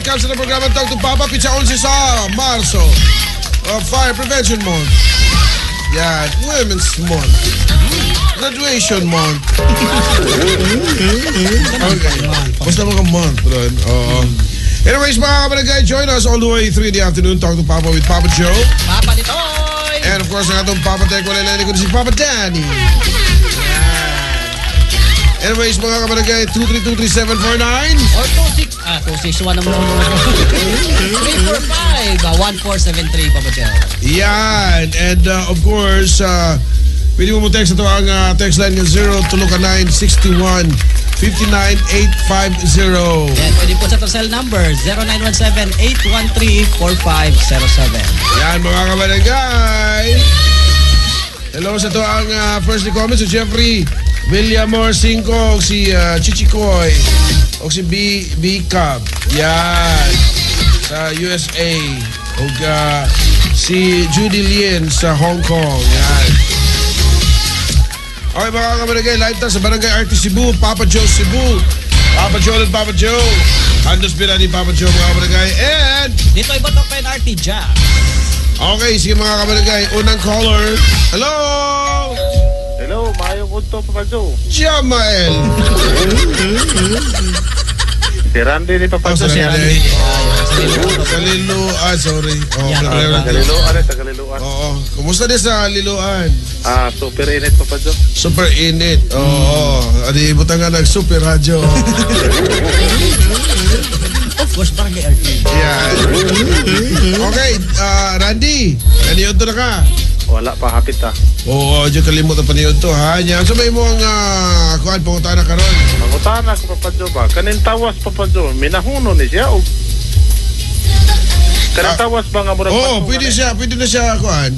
comes sa programa Talk to Papa, Pitsa 11 sa Marso. Fire Prevention Month. Yan, Women's Month. Graduation Month. Okay. Basta mga month ron. Oo. Anyways, mga kabarangay, join us all the way 3 in the afternoon. Talk to Papa with Papa Joe. Papa Litoy! And of course, ang atong Papa Tech, wala na si Papa Danny. Anyways, mga kabarangay, 2323749. Or 26, 261 naman. 345, 1473, Papa Joe. Yan. And of course, pwede mo mo text ito ang text line ng 0 tulo ka 9 61 59 850. Yan, pwede po sa cell number 0917-813-4507. Yan, mga kabarangay. Hello sa to ang first comment si Jeffrey Villamor 5, si Chichikoy o si B B Cub. Yan. Sa USA. O si Judy Lien sa Hong Kong. Yan. Okay, mga kabarangay, live ta sa Barangay RT Cebu, Papa Joe Cebu. Papa Joe and Papa Joe. Andos pila ni Papa Joe, mga kabarangay. And Dito ay Batok Pen RT Jack. Okay, sige, mga kabarangay, unang caller. Hello! Hello, maayong udto, Papa Joe. Jamael. Si Randy ni Papa Oh, Joe. si Randy. Sa Sa Liloan, sorry. Oh, Yeah. Tagaliloan eh, Tagaliloan. Oo. Kumusta din sa Liloan? Ah, super init, Papa Joe. Super init. Oo. Adi butang nga nag super radyo. Of course, Barangay RT. Yan. Okay, Randy, naniyon na ka? Wala pa, hapit ah. Oo, diyan kalimot ang paniyon to, ha? Yan. So may mo ang kuan, pangutana karon. Mangutana ko, Papa Joe ba? Kanin tawas, Papa Joe, minahuno ni siya o kanin tawas ba nga murag Oo, bato pwede nga ni? siya, pwede na siya kuan.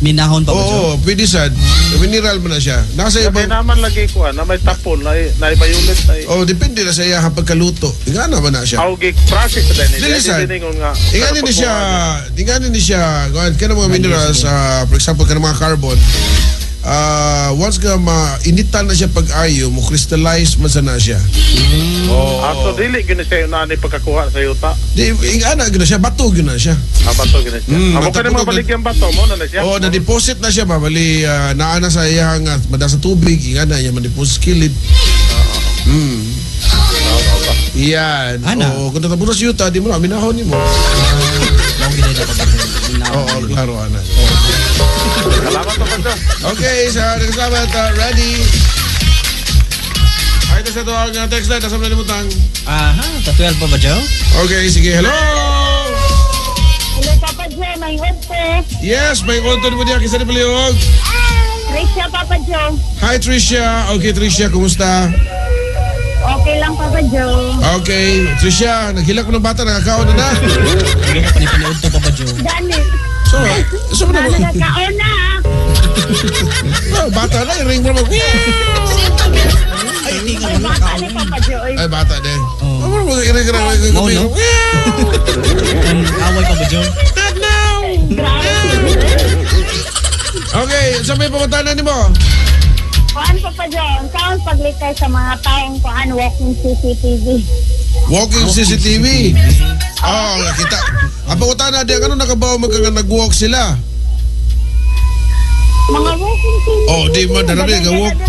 Minahon, Papa Joe. Oo, pwede sad. Mineral mo na siya. Nasa Kasi ibang naman lagi ko na may tapon, na violet na Oh, depende na sa iya pagkaluto. Ingana man na siya. Aw gi process na ni. Dili sad. Dili nga. Ingani ni siya, ingani ni siya, kuan kanang mga minerals, for example, kanang mga carbon. Once nga mainitan na siya pag-ayo, mo crystallize man sa na siya. Oo. Ah, so dili gyud ni siya na ni pagkakuha sa yuta. Di ingana gyud na siya, bato gyud na siya. Ah, bato gyud na siya. Amo bato kani mga gyud. baligyang bato mo na na siya. Oh, na-deposit na siya ba bali naa na sa iyang mada sa tubig, ingana iya man-deposit kilid. Yan. Ana. Oo, kung natabo na sa yuta, di mo na minahon nimo. Mao gid na, Papa Joe. Minahon. Oo, klaro ana. Salamat, Papa Joe. Okay, sa salamat, ready. Ay, ito sa ito ang text line, nasa mga. Aha, sa 12, Papa Joe. Okay, sige, hello! Hello, Papa Joe. May udto. Yes, may konto mo diya, kisa ni Palihog. Tricia, Papa Joe. Hi, Tricia. Okay, Tricia, kumusta? Okay lang, Papa Joe. Okay, Tricia, naghilak mo ng bata, nakakaon na na. Hindi ka panipanood to, Papa Joe. Dani. So, so mo Ano na, nagkaon na? Oh, bata na, i-ring mo mag. Ay, tingnan Ay, mo. bata ni Papa Joe. Oy. Ay, bata din. Oh. Oh, mo i-ring ring ring. No, no. Ang away, Papa Joe. Not now! Grabe. Okay, sa may pangutana nimo? Kuan, Papa Joe. Ang kaon paglikay sa mga taong kuan walking CCTV. Walking CCTV. Oh, kita. Ang pangutana di ano nakabaw magka nga nag-walk sila? Mga walking CCTV. Oh, di man dara di ga-walk.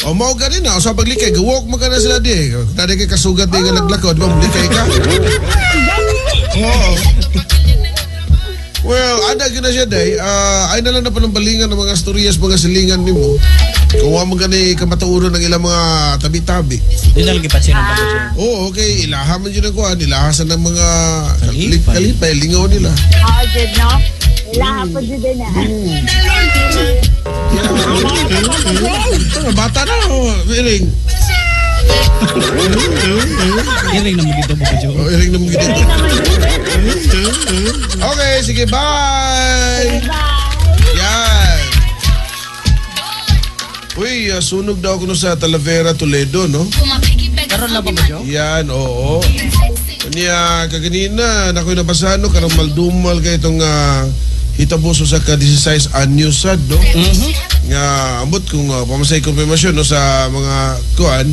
Oh, mao gani na sa paglikay, ga-walk man ka na sila di. Tadi kay kasugat di nga naglakaw, di ba mulikay ka? Oo. Well, ada gyud na siya day. Ay na lang na panambalingan ng mga storyas, mga silingan nimo. Kung wa man gani kamatuoran ng ilang mga tabi-tabi. Di na lang ipansin ang Papa Joe. Oo, okay. Ilaha man yun ang kuhan. Ilaha sa ng mga Kalipay. Kalipay. Lingaw nila. Oh, jud no? Ilaha po jud na. Yeah. Mga bata na, oh. Iring. Iring na mo dito, Papa Joe. Oh, iring na mo dito. Okay, sige, bye! Bye. Yan. Uy, sunog daw kuno sa Talavera, Toledo, no? Karon lang, Papa Joe? Yan, oo. Niya, kaganina, nakoy nabasahan, no, karang maldumal kay itong hitabo sa ka 16 anyos sad, no? Nga, ambot kung pamasay konfirmasyon, no, sa mga kuan.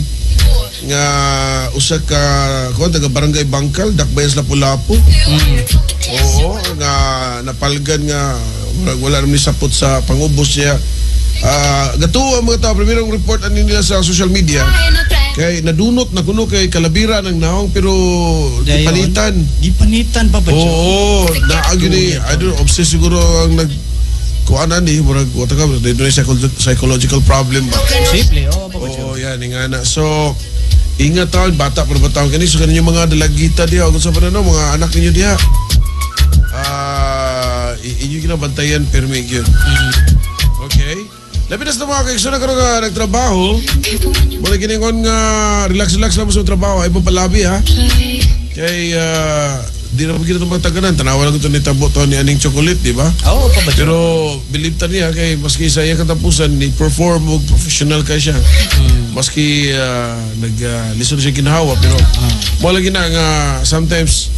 Nga usa ka kuan taga Barangay Bangkal, Dakbayan sa Lapu-Lapu. Oo, nga napalgan nga murag wala naman ni sapot sa pangubos niya. Gatuo ang mga tao, primerong report ani nila sa social media kay nadunot na kuno kay kalabira ng naong pero Dayon. gipanitan. Gipanitan, Papa Joe. Oo, naag yun eh. I don't know, obsessed siguro ang nag kuan ani murag what ka doon psychological problem ba. Simple, oh, Papa Joe. Oo, yan nga na. So, ingat taon, bata pa ba taon kani so kaninyo mga dalagita diha kung sa pananaw mga anak ninyo diha. Inyo ginabantayan pirmi gyud. Okay. Labi na sa mga kaigsoon na karon nga nagtrabaho. Wala giningon nga relax relax lang mo sa trabaho ay palabi ha. Kay di na po kita taganan tanawa lang ito ni tabo to ni aning chocolate, di ba? Oo, Papa Joe. Pero believe ta niya kay maski sa iya katapusan ni perform og professional kay siya. Maski nag lisod siya ginhawa pero mo lagi na nga sometimes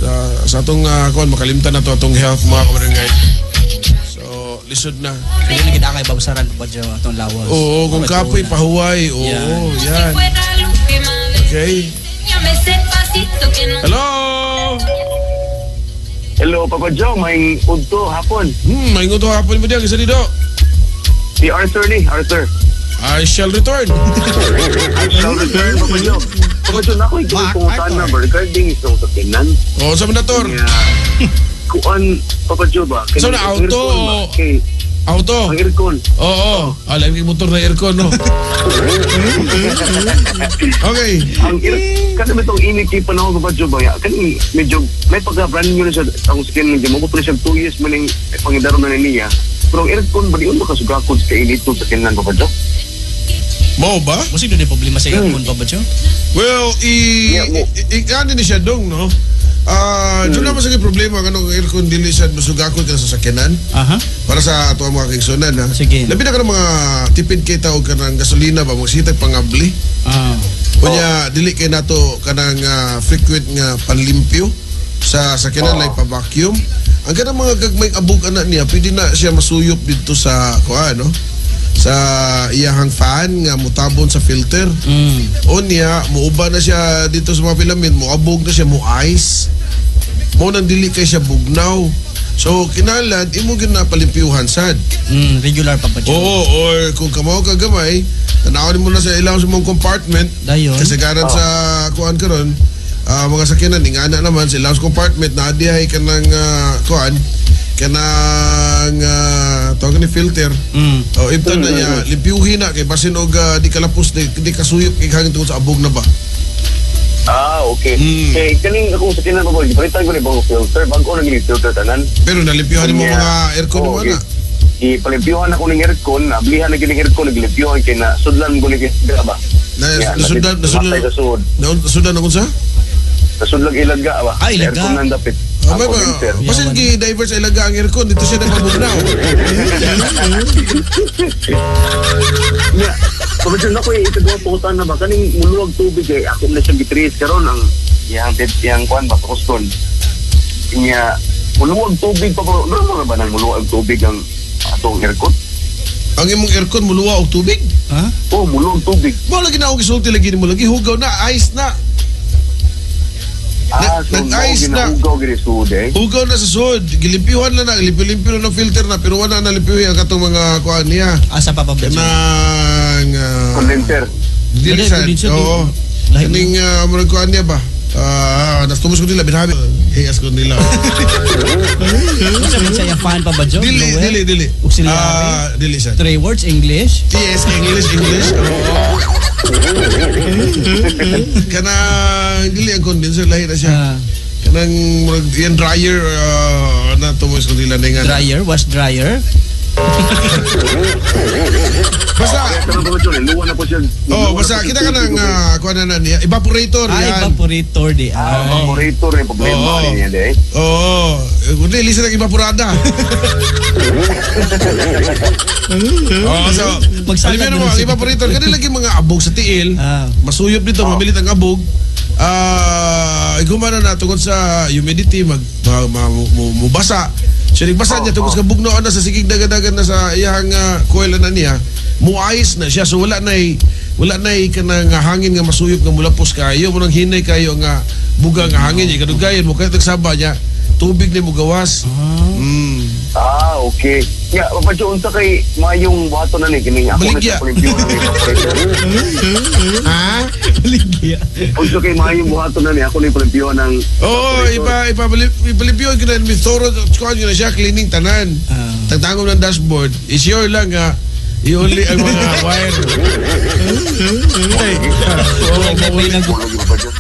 sa atong kuan makalimtan na to atong health, mga kabarangay. So lisod na. Hindi na kita kay babsaran, Papa Joe, atong lawas. Oo, kung Papa Joe kapoy na. pahuway. Oo, yan. Okay. Hello. Hello, Papa Joe. May udto hapon. May nguto hapon mo diyan isa dito. Si Arthur ni, Arthur. I shall return. I shall return, Papa Joe. Papa Joe, na ako'y Mark pungutan na Arthur. regarding sa sakinan. Oh, sa Tor. Yeah. Kuan, Papa Joe ba? So, na Ang auto aircon ba? Kay, Auto. ang aircon. Oo. Ah, labi kay motor na aircon, no? Okay. Ang air, kasi itong init kay panahon, Papa Joe ba? Ya, kani medyo, may pagka brand new na siya, ang sakinan, medyo mabot na siya 2 years man yung pangidaro na niya. Pero ang aircon ba, di makasugakod sa init itong sakinan, Papa Joe? Mao ba? Musig doon problema sa aircon, Papa Joe. Well, i, Yeah, mo. i, i ano ni siya dong, no? Doon naman sa problema kanong aircon dili siya masugakod ka sa sakyanan. Aha. Para sa ato ang mga kaigsunan, ha? Sige. Labi na ka ng mga tipid kay tao ka ng gasolina ba, magsitag pangabli. Kunya, dili kay nato kanang frequent nga panlimpyo sa sakyanan like pa-vacuum. Ang kanang mga gagmay abog ana niya, pwede na siya masuyop dito sa kuan, no? Sa iyahang fan nga mutabon sa filter. O niya, muuba na siya dito sa mga filament, muabog na siya, mu ice. Mo nang dili kay siya bugnaw. So kinahanglan imo gyud na palimpyuhan sad. Regular, Papa Joe. Oo, or kung kamaw ka gamay, tanawin mo na sa ilaw sa mong compartment. Dayon. Kasagaran sa kuan karon, mga sakyanan ingana naman sa ilaw sa compartment na dihay kanang kuan kanang tawag ni filter. O ibtan na niya limpyuhin na kay basin og di kalapos di kasuyop kay hangin tungod sa abog na ba. Ah, okay. Kay kaning akong sakinan, Papa Joe, palitan ko ni bagong filter, bago na gini filter tanan. Pero nalimpyuhan mo Yeah. mga aircon mo Oo, na. Ipalimpyuhan ako ng aircon, nablihan na gini aircon, naglimpyuhan kay na sudlan ko ni ilaga ba. Na, Yeah, nasudan nasudan namatay sa sud. Nasudan ako sa? Nasudlag ilaga ba. Ah, ilaga. Aircon nang dapit. Ah, Ang may ba? condenser. Basin gi divert sa ilaga ang aircon dito siya nagpabugnaw. Yeah. Papa Joe, nako ikagawa pungutan na ba kaning muluwag tubig kay ako na siyang gitrace karon ang iyang iyang kuan ba kuston. Inya muluwag tubig pa ba? Normal ba nang muluwag tubig ang atong aircon? Ang imong aircon muluwa og tubig? Ha? Oh, muluwag tubig. Mo lagi na ako gisulti lagi nimo lagi hugaw na ice na. Ah, so Nag-ice na. Ginahugaw gini sud eh. Hugaw na sa sud. Gilimpyuhan lang na, gilimpyo-limpyo na ng filter na pero wala na limpyuhin ang katong mga kuan niya. Asa, Papa Joe? Kanang Condenser. dili Dili, sa condenser, oo. Lahi Kaning murag kuan niya ba? Nastumos ko nila binhabi. Heyas ko nila. Unsa man siya fan, Papa Joe? Dili, Blower? dili, dili. Auxiliary? Dili sa. Three words, English. Yes, English, English. Oo. Kanang dili ang condenser lahi na siya. Kanang murag yan dryer na tumos ko nila na nga. Dryer, wash dryer. Basta Kaya Papa Joe, luwa na po siya. Oh, basta kita ka nang kuan na niya. Evaporator Ah, yan. evaporator di. Ah. Evaporator yung problema Oo. niya eh. Oo. Kundi lisa ng evaporada. Oo, so Magsakad alam mo, na ang siya. evaporator kani lagi mga abog sa tiil. Masuyop dito, mabilit ang abog. Igumana na tungod sa humidity mag ma, ma, mubasa. So nagbasa niya tungod sa bugnaon na sa sigig dagadagan na sa iyang coil na niya, mo-ice na siya. So wala na Wala na ka na nga hangin nga masuyop nga mulapos kayo mo nang hinay kayo nga buga nga hangin ikadugayon mo kay tagsaba niya tubig ni mo gawas. Ah, okay. Ya, Papa Joe, unsa kay mayong buhaton na ni kining ako na Baligya. sa palimpyo ng evaporator. Ha? Baligya. Unsa kay mayong buhaton na ni ako ni palimpyo ng Oo, ipa ipalipyo ka na thorough kuan yun na siya cleaning tanan. Ah. Tagtangom ng dashboard. Is your lang nga iuli ang mga wire. Ay, oo, May nag Tulog, Papa Joe.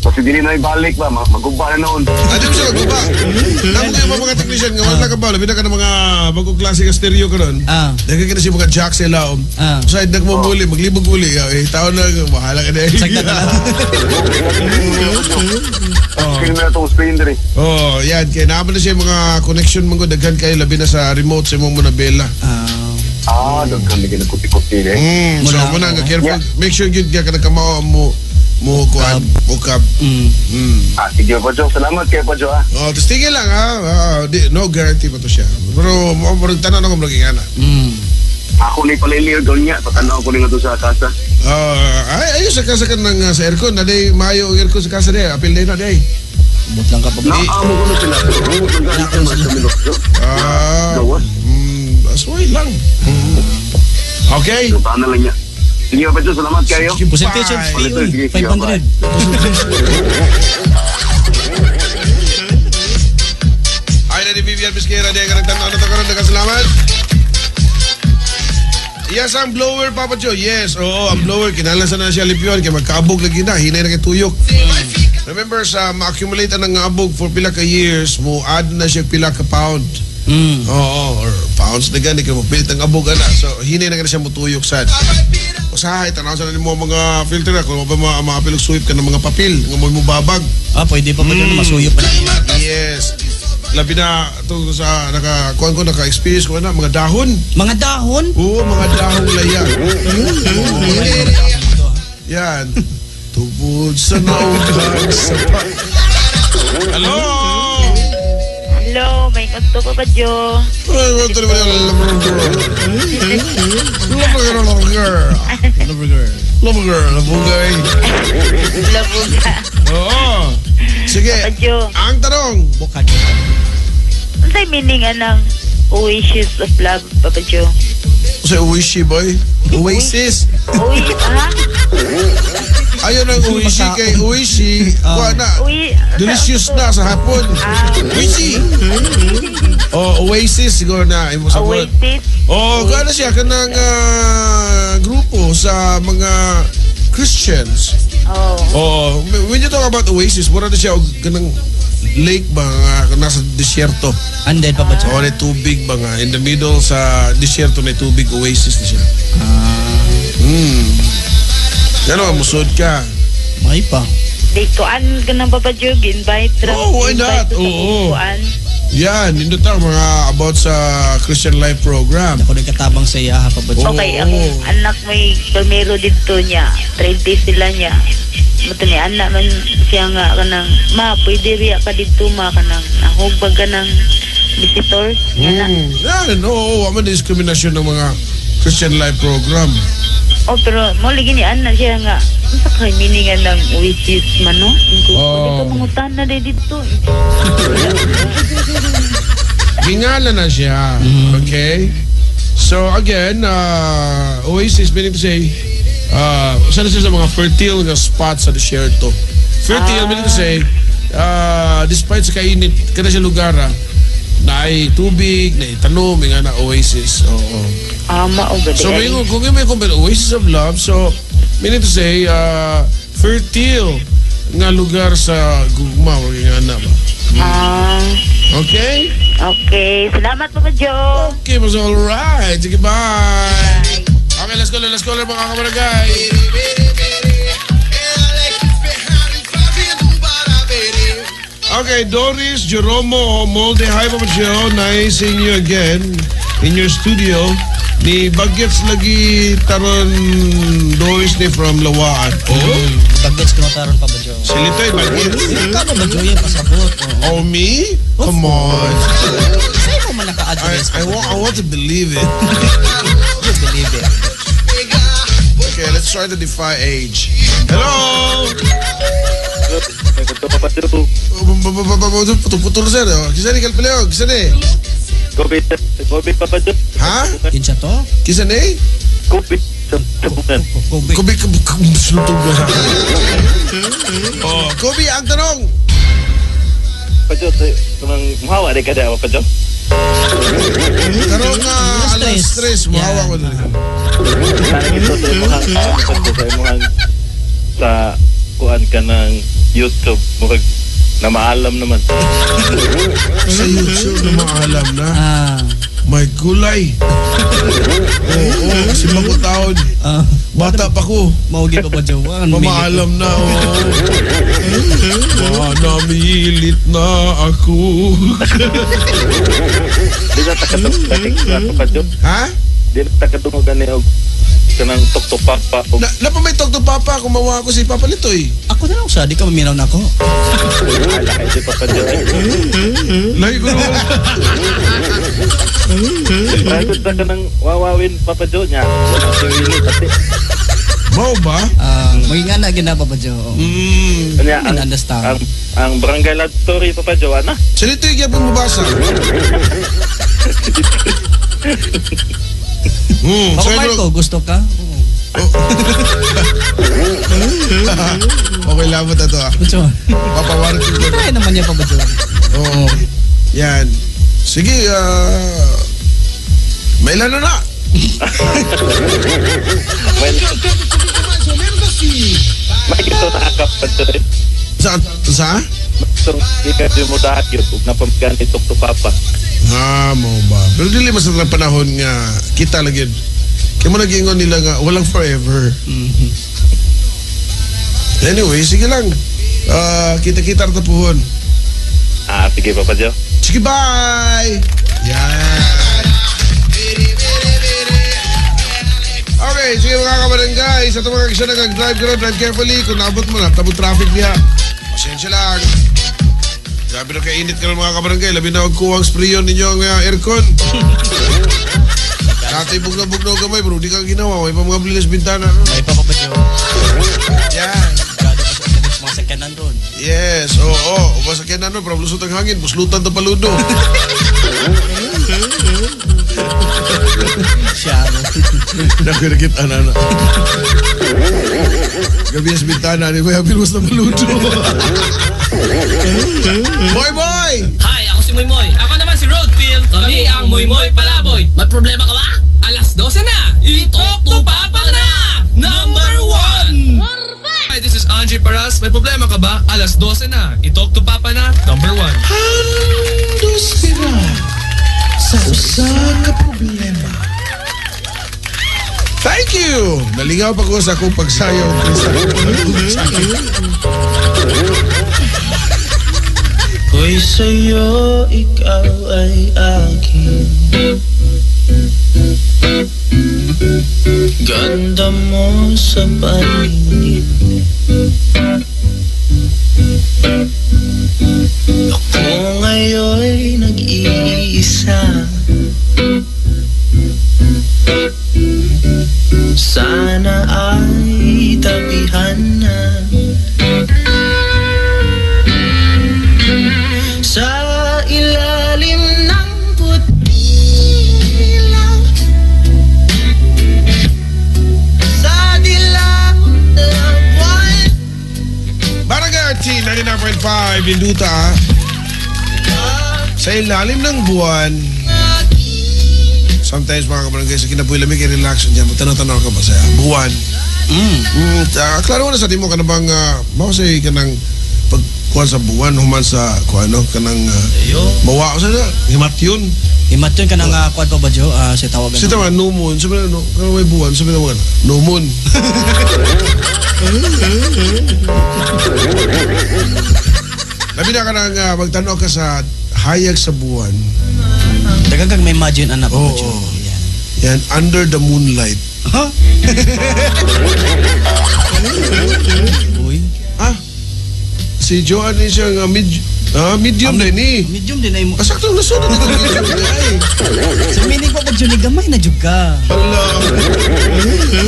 Kasi dili na ibalik ba, maguba na noon. Adi mo siya guba. Namo kayo mga technician nga wala ka ba, labi na ka ng mga bagong klase nga stereo karon. Ah. Daghan ka na siya mga jack sa ilaom. Ah. Side nagmumuli, maglibog uli. Eh, taon na, bahala ka na. Sagta na lang. Screen na itong screen diri. Oh, yan. Kaya naman na siya yung mga connection mo daghan kayo labi na sa remote sa imong monabela. Ah. Ah, daghan lagi nagkuti-kuti eh. So Mula, mo na nga oo. careful. Make sure gyud ka kanang kamao mo mo kuan mo kab. Ah, sige Papa Joe, salamat kay Papa Joe ah. Oh, tapos tingin lang ha. Ah, di, no guarantee pa to siya. Pero mo mo tanan ako mo ana. Ako ni paliliw doon niya, patanaw ko ni nga to sa kasa. Ah, ay ayo sa kasa ka ng sa aircon na day maayo ang aircon sa kasa day. Apil day na day. Bot lang ka pa. Naamo ko na sila. Pero ang gano'n sa mga kami Joe. Ah, Gawas. Asway lang. Okay. So, paano lang niya. Sige Papa Joe, salamat kayo. Sige, Presentation bye. fee, uy. Sige, sige, 500. Ay na ni Vivian Pesquera, di ang nagtanaw na to karon daghang salamat. Yes, ang blower, Papa Joe. Yes, oo, ang blower. Kinahanglan sa na siya limpyuhan kay magkaabog lagi na, hinay na kay tuyok. Remember, sa ma-accumulate ang abog for pila ka years, mo add na siya pila ka pound. Oo, or pounds na gani, kaya mo pilit ang abog ana. So, hinay na ka na siya mutuyok sad. Usahay, tanaw sa na nimo ang mga filter na kung ba maapil og sweep ka ng mga papel, nga mo babag. Ah, pwede pa ba yun? Masuyo pa na. Yes. Labi na ito sa naka kuan ko naka-experience ko na mga dahon. Mga dahon? Oo, mga dahong laya. Yan. Tubod sa naugang sa pa. Hello. Hello, may kanto pa ba, Joe? Lover girl. Lover girl. Lover girl. Labugay. Labuga. Oo. Sige. Papa Joe, Ang tanong. Bukan. unsay meaning anang Oasis of Love, Papa Joe? Sa Oishi, boy. Oasis. Uy, ha? Ayun ang Oishi kay Oishi. Kuha na. Uy, Delicious na sa hapon. Oishi. Oh, Oasis siguro na imo sabot. Oasis. Oh, gana siya kanang grupo sa mga Christians. Oh. Oh, when you talk about Oasis, mura na siya og kanang lake ba nga nasa disyerto. And then, Papa Joe. O na tubig ba nga in the middle sa disyerto na tubig oasis na siya. Ano, musod ka. May pa. Di kuan ka ng Papa Joe, invite ra. Oh, why not? Invite ko sa Oo. Kuan. Yan, nindot ang mga about sa Christian Life Program. Ako nagkatabang sa iya, ha, Papa Joe. Okay, ang anak may palmero dito niya. 30 sila niya. Mato ni anak man siya nga kanang ma pwede riya ka dito ma kanang nahugbag ka ng visitors nga na. Yan, oo, oh, diskriminasyon ng mga Christian Life Program. Oh, pero mo lagi ni anak siya nga unsa kay meaning nga ng wishes man no? Ko, Oh. pwede ka mangutan na day dito. Gingala na siya. Okay? So again, oasis meaning to say, sana siya sa mga fertile nga spot sa disyerto. Fertile meaning to say, despite sa kainit, kada siya lugar, na ay tubig, na ay tanom, nga na oasis. Oo. Ah, mao ba So, di ay? may, kung may compare, oasis of love, so, meaning to say, fertile nga lugar sa gugma, o nga na ba? Ah, Okay? okay. Salamat Papa Joe. Okay, mas alright. Sige, bye. Bye. Okay, let's go, let's go, mga kabarangay. Okay, Doris Jeromo Molde. Hi, Papa Joe. Nice seeing you again in your studio. Ni Bagets lagi taron Doris ni from Lawaan. Oh, Bagets ko na taron, Papa Joe. silitoy Bagets. Ikaw ba, Joe, yung pasabot? Oo. Oh, me? Come on. Sa'yo mo man naka-address, I want to believe it. You believe it. Okay, let's Let's try to defy age. Hello! Putol-putol sir. Kisa ni Kalpileo? Kisa ni? Kobe, Kobe Papa Joe. Ha? Kinsa to? Kisa ni? Kobe. Kobe. Kobe, oh, Kobe, ang tanong. Papa Joe, muhawa rin ka dyan, Papa Joe. Karong alas 3, muhawa ko din. Ito sa imuhang sa kuan ka ng YouTube, murag na maalam naman. Sa YouTube na maalam na? May gulay. Oo, kasi magutaon. Bata pa ko. Maugi pa ba, Joe? Mamaalam na, oo. Namilit na ako. Di na takatungog pa, Joe? Ha? Di na takatungog ka niyo kanang Tok to Papa. Napa may Tok to Papa kung mawa ko si Papa Litoy. Ako na lang siya, di ka maminaw na ako. Alakay si Papa Joe. Lagi ko naman. Private na ka ng wawawin Papa Joe niya. Wala si Winnie pati. Mau ba? Maging anak gina Papa Joe. Kanya, I understand. Ang barangay love story Papa Joe, ana? Sa Litoy gyapon mabasa. Papa Marco, gusto ka? Okay lang mo na to ah. Papa Marco. Try naman niya Papa Joe. Oo. Yan. Sige, may ilan na. May ito nakakap pa Joe. Saan? Sa? So, di ka di mo dahil kung napamgan ni Tok to Papa. Ah, mo ba? Pero dili mas na panahon nga kita lagi. Kaya mo nag-ingon nila nga walang forever. Anyway, sige lang. Kita-kita na tapuhon. Ah, sige Papa Joe. Sige, bye! Yan. Okay, sige mga kabarangay. Sa itong mga kisya nag-drive ka na, drive carefully. Kung naabot mo na, tabot traffic niya. Pasensya lang. Grabe na kainit ka ng mga kabarangay. Labi na huwag kuwang sprayon ninyo ang aircon. Dati bugna-bugna gamay, bro. Di ka ginawa. May pa mga blinis bintana. No? May pa Papa Joe. Yan. Grabe pa sa mga sakyanan doon. Yes, oo. O sakyanan doon, pero lusot ang hangin. Buslutan to paludo. Siya. Nakirikit, ana, ana. Gabi sa bintana, ni Kuya Bill, na paludo. Boy, boy! Hi, ako si Moy Moy. Ako naman si Roadfield. Kami ang Moy Moy Palaboy. May problema ka ba? Alas 12 na! I-Talk to Papa na! Number 1! Hi, this is Andre Paras. May problema ka ba? Alas 12 na. I-Talk to Papa na. Number 1. Handos sila sa usa ka problema. Thank you! Nalingaw pa ko sa akong pagsayaw. Ko'y sa'yo, ikaw ay akin. Ganda mo sa paningin. Ako ngayon'y nag-iisa. Sana ay tabihan na. Sa ilalim ng puting ilaw, sa dilaw na buwan. Barangay RT 99.5 Binduta. Sa ilalim ng buwan. Sometimes mga kabarangay sa kinabuhi lamig kay relax diyan magtanaw-tanaw ka ba sa buwan. Klaro na sa timo ka na bang mao say ka ng pagkuhan sa buwan human sa kuan no kanang mawa sa na himatyon. Himatyon ka ng kuan pa ba Jo? Sa tawagan. Sa tama no moon, sabi na no, kanang may buwan, sabi na mga no moon. Labi na ka nang magtanaw ka sa hayag sa buwan. Dagang kang may imagine anak ko. Oo. Yan, under the moonlight. Huh? Uy. Ah, si Joanne ni siya nga medium din eh. Medium din ay mo. Sakto na sunod ito medium din ay. Sa meaning pa pag Johnny gamay na jud ka. Hala.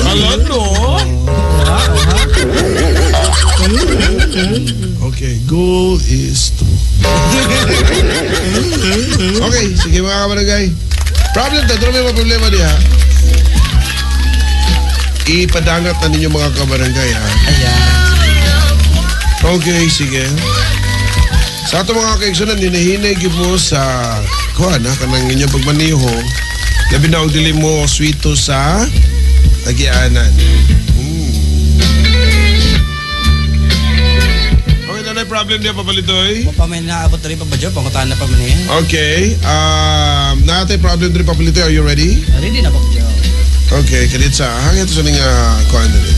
Hala no. Okay, goal is true. Okay, sige mga kabarangay. Problem ta, doon may mga problema diha. Ipadangat na ninyo mga kabarangay ha. Ayan. Okay, sige. Sa ato mga kaigsunan, hinahinay gyud mo sa kuan ha, kanang inyong pagmaniho. Labi na og dili mo swito sa agianan. Okay, na problem niya papalitoy. Wa pa may naabot rin Papa Joe, pangutahan na pa man niya. Okay, natay problem diri papalitoy. Are you ready? Ready na Papa Joe. Okay, kadit sa hangit sa ning kuan diri.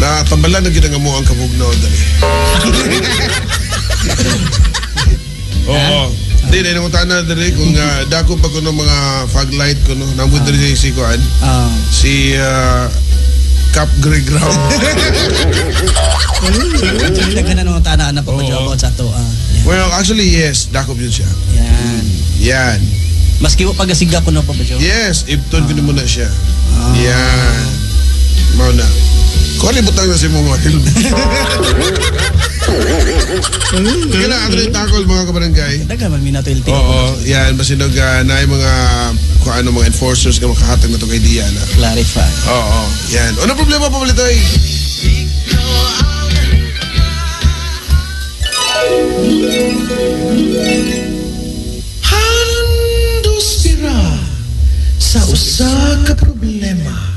Natambalan na gyud ang amo ang kabugnaw diri. Oo. Di na nangutana diri kung dako pa kuno mga fog light kuno nambot diri si kuan. Si Cap Grey Ground. Daghan na nangutana na Papa Joe about sa ato. Well, actually yes, dako gyud siya. Yan. Yan. Maski wa pagasiga kuno Papa Joe. Yes, ipton kuno mo na siya. Yan. Mao na. Kung ano butang na si mong helmet. Sige na, ato yung takol mga kabarangay. Daghan man minato LT. Oo, yan. Basinog na yung mga kung ano mga enforcers nga makahatag na to kay Diana. Clarify. Oo, yan. Ano problema pa palitoy? Handos bira sa usa ka problema.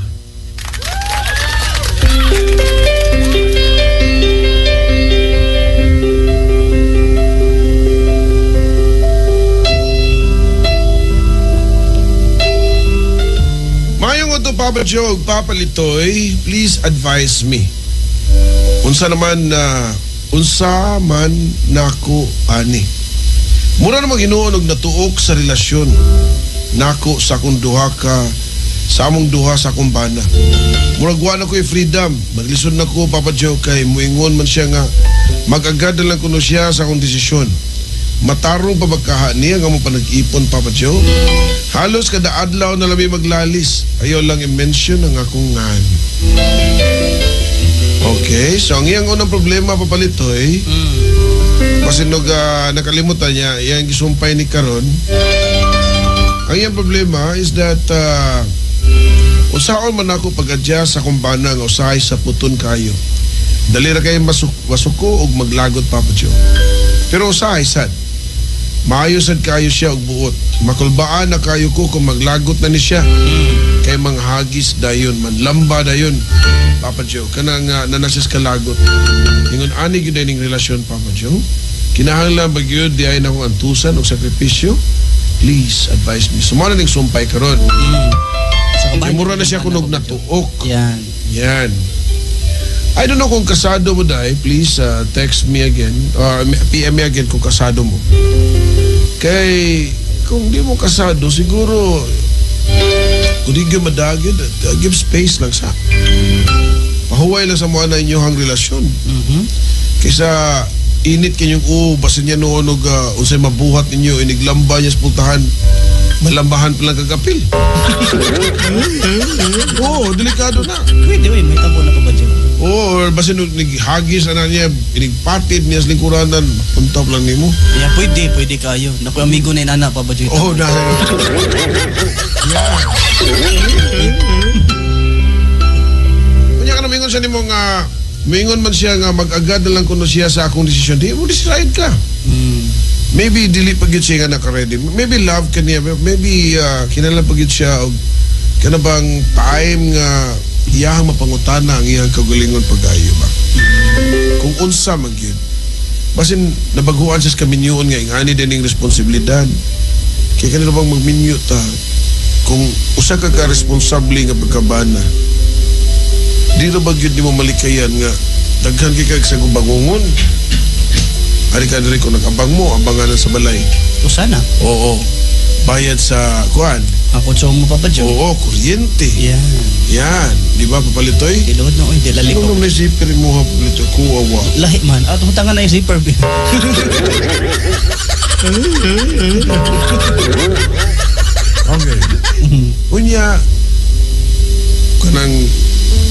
Mayong udto Papa Joe, Papa Litoy, please advise me. Unsa naman na unsa man nako ani. Mura namang hinuon og natuok sa relasyon nako sa akong duha ka sa among duha sa akong bana. Murag wa na ko'y freedom. Maglisod na ko Papa Joe kay muingon man siya nga mag-agad na lang kuno siya sa akong desisyon. Matarong pa magkaha niya nga mo panag-ipon Papa Joe. Halos kada adlaw na lami maglalis. Ayaw lang i-mention ang akong ngan. Okay, so ang iyang unang problema papalitoy, basinog nakalimutan niya, iyang gisumpay ni karon. Ang iyang problema is that usaon man ako pag-adjust sa akong bana nga usahay sa puton kayo. Dali ra kayo masuko og maglagot Papa Joe. Pero usahay sad. Maayo sad kayo siya og buot. Makulbaan na kayo ko kung maglagot na ni siya. Kay manghagis dayon, manlamba dayon. Papa Joe, kanang nanasis kalagot. Ingon ani gyud ning relasyon Papa Joe. Kinahanglan ba gyud di ay nakong antusan og sakripisyo? Please advise me. Sumana ning sumpay karon. Kay mura na siya kunog natuok. Yan. Yan. I don't know kung kasado mo dai, please text me again or PM me again kung kasado mo. Kay kung di mo kasado siguro kung di gyud madagyo, give space lang sa. Pahuway lang sa mga na inyong relasyon. Kaysa init kanyong basin niya noon og unsay mabuhat ninyo iniglamba niya sa pultahan. Malambahan pa lang kagapil. Oo, delikado na. Pwede, may tabo na pa ba dyan? Oo, or basin naghagis na niya, inigpatid niya sa lingkuranan, punta pa lang nimo. Yeah, pwede kayo. Naku, amigo na inana pa ba dyan? Oo, nasa. Yeah. Kunya ka na, mingon siya nimo nga, mingon man siya nga mag-agad na lang kuno siya sa akong desisyon. Di mo decide ka. Maybe dili pa gyud siya nga naka-ready. Maybe love ka niya. Maybe kinahanglan pa gyud siya og kana bang time nga iyahang mapangutana ang iyang kaugalingon pag-ayo ba. Kung unsa man gyud. Basin nabaguan siya sa kaminyoon nga ingani din ning responsibilidad. Kaya kanila bang magminyo ta kung usa ka ka-responsable nga pagkabana. Di ra ba gyud nimo malikayan nga daghan kay kag sa bangungon. Ari ka diri kung nag-abang mo, abangan sa balay. Usa na. Oo. Bayad sa kuan. Ang konsumo pa ba dyan? Oo, kuryente. Yan. Yan. Di ba, papalitoy? Di load na, oy, di lali Ano ko. naman yung zipper mo, ha, papalitoy? Kuwawa. Lahi man. Ah, tumutangan na yung zipper. Okay. Unya, kanang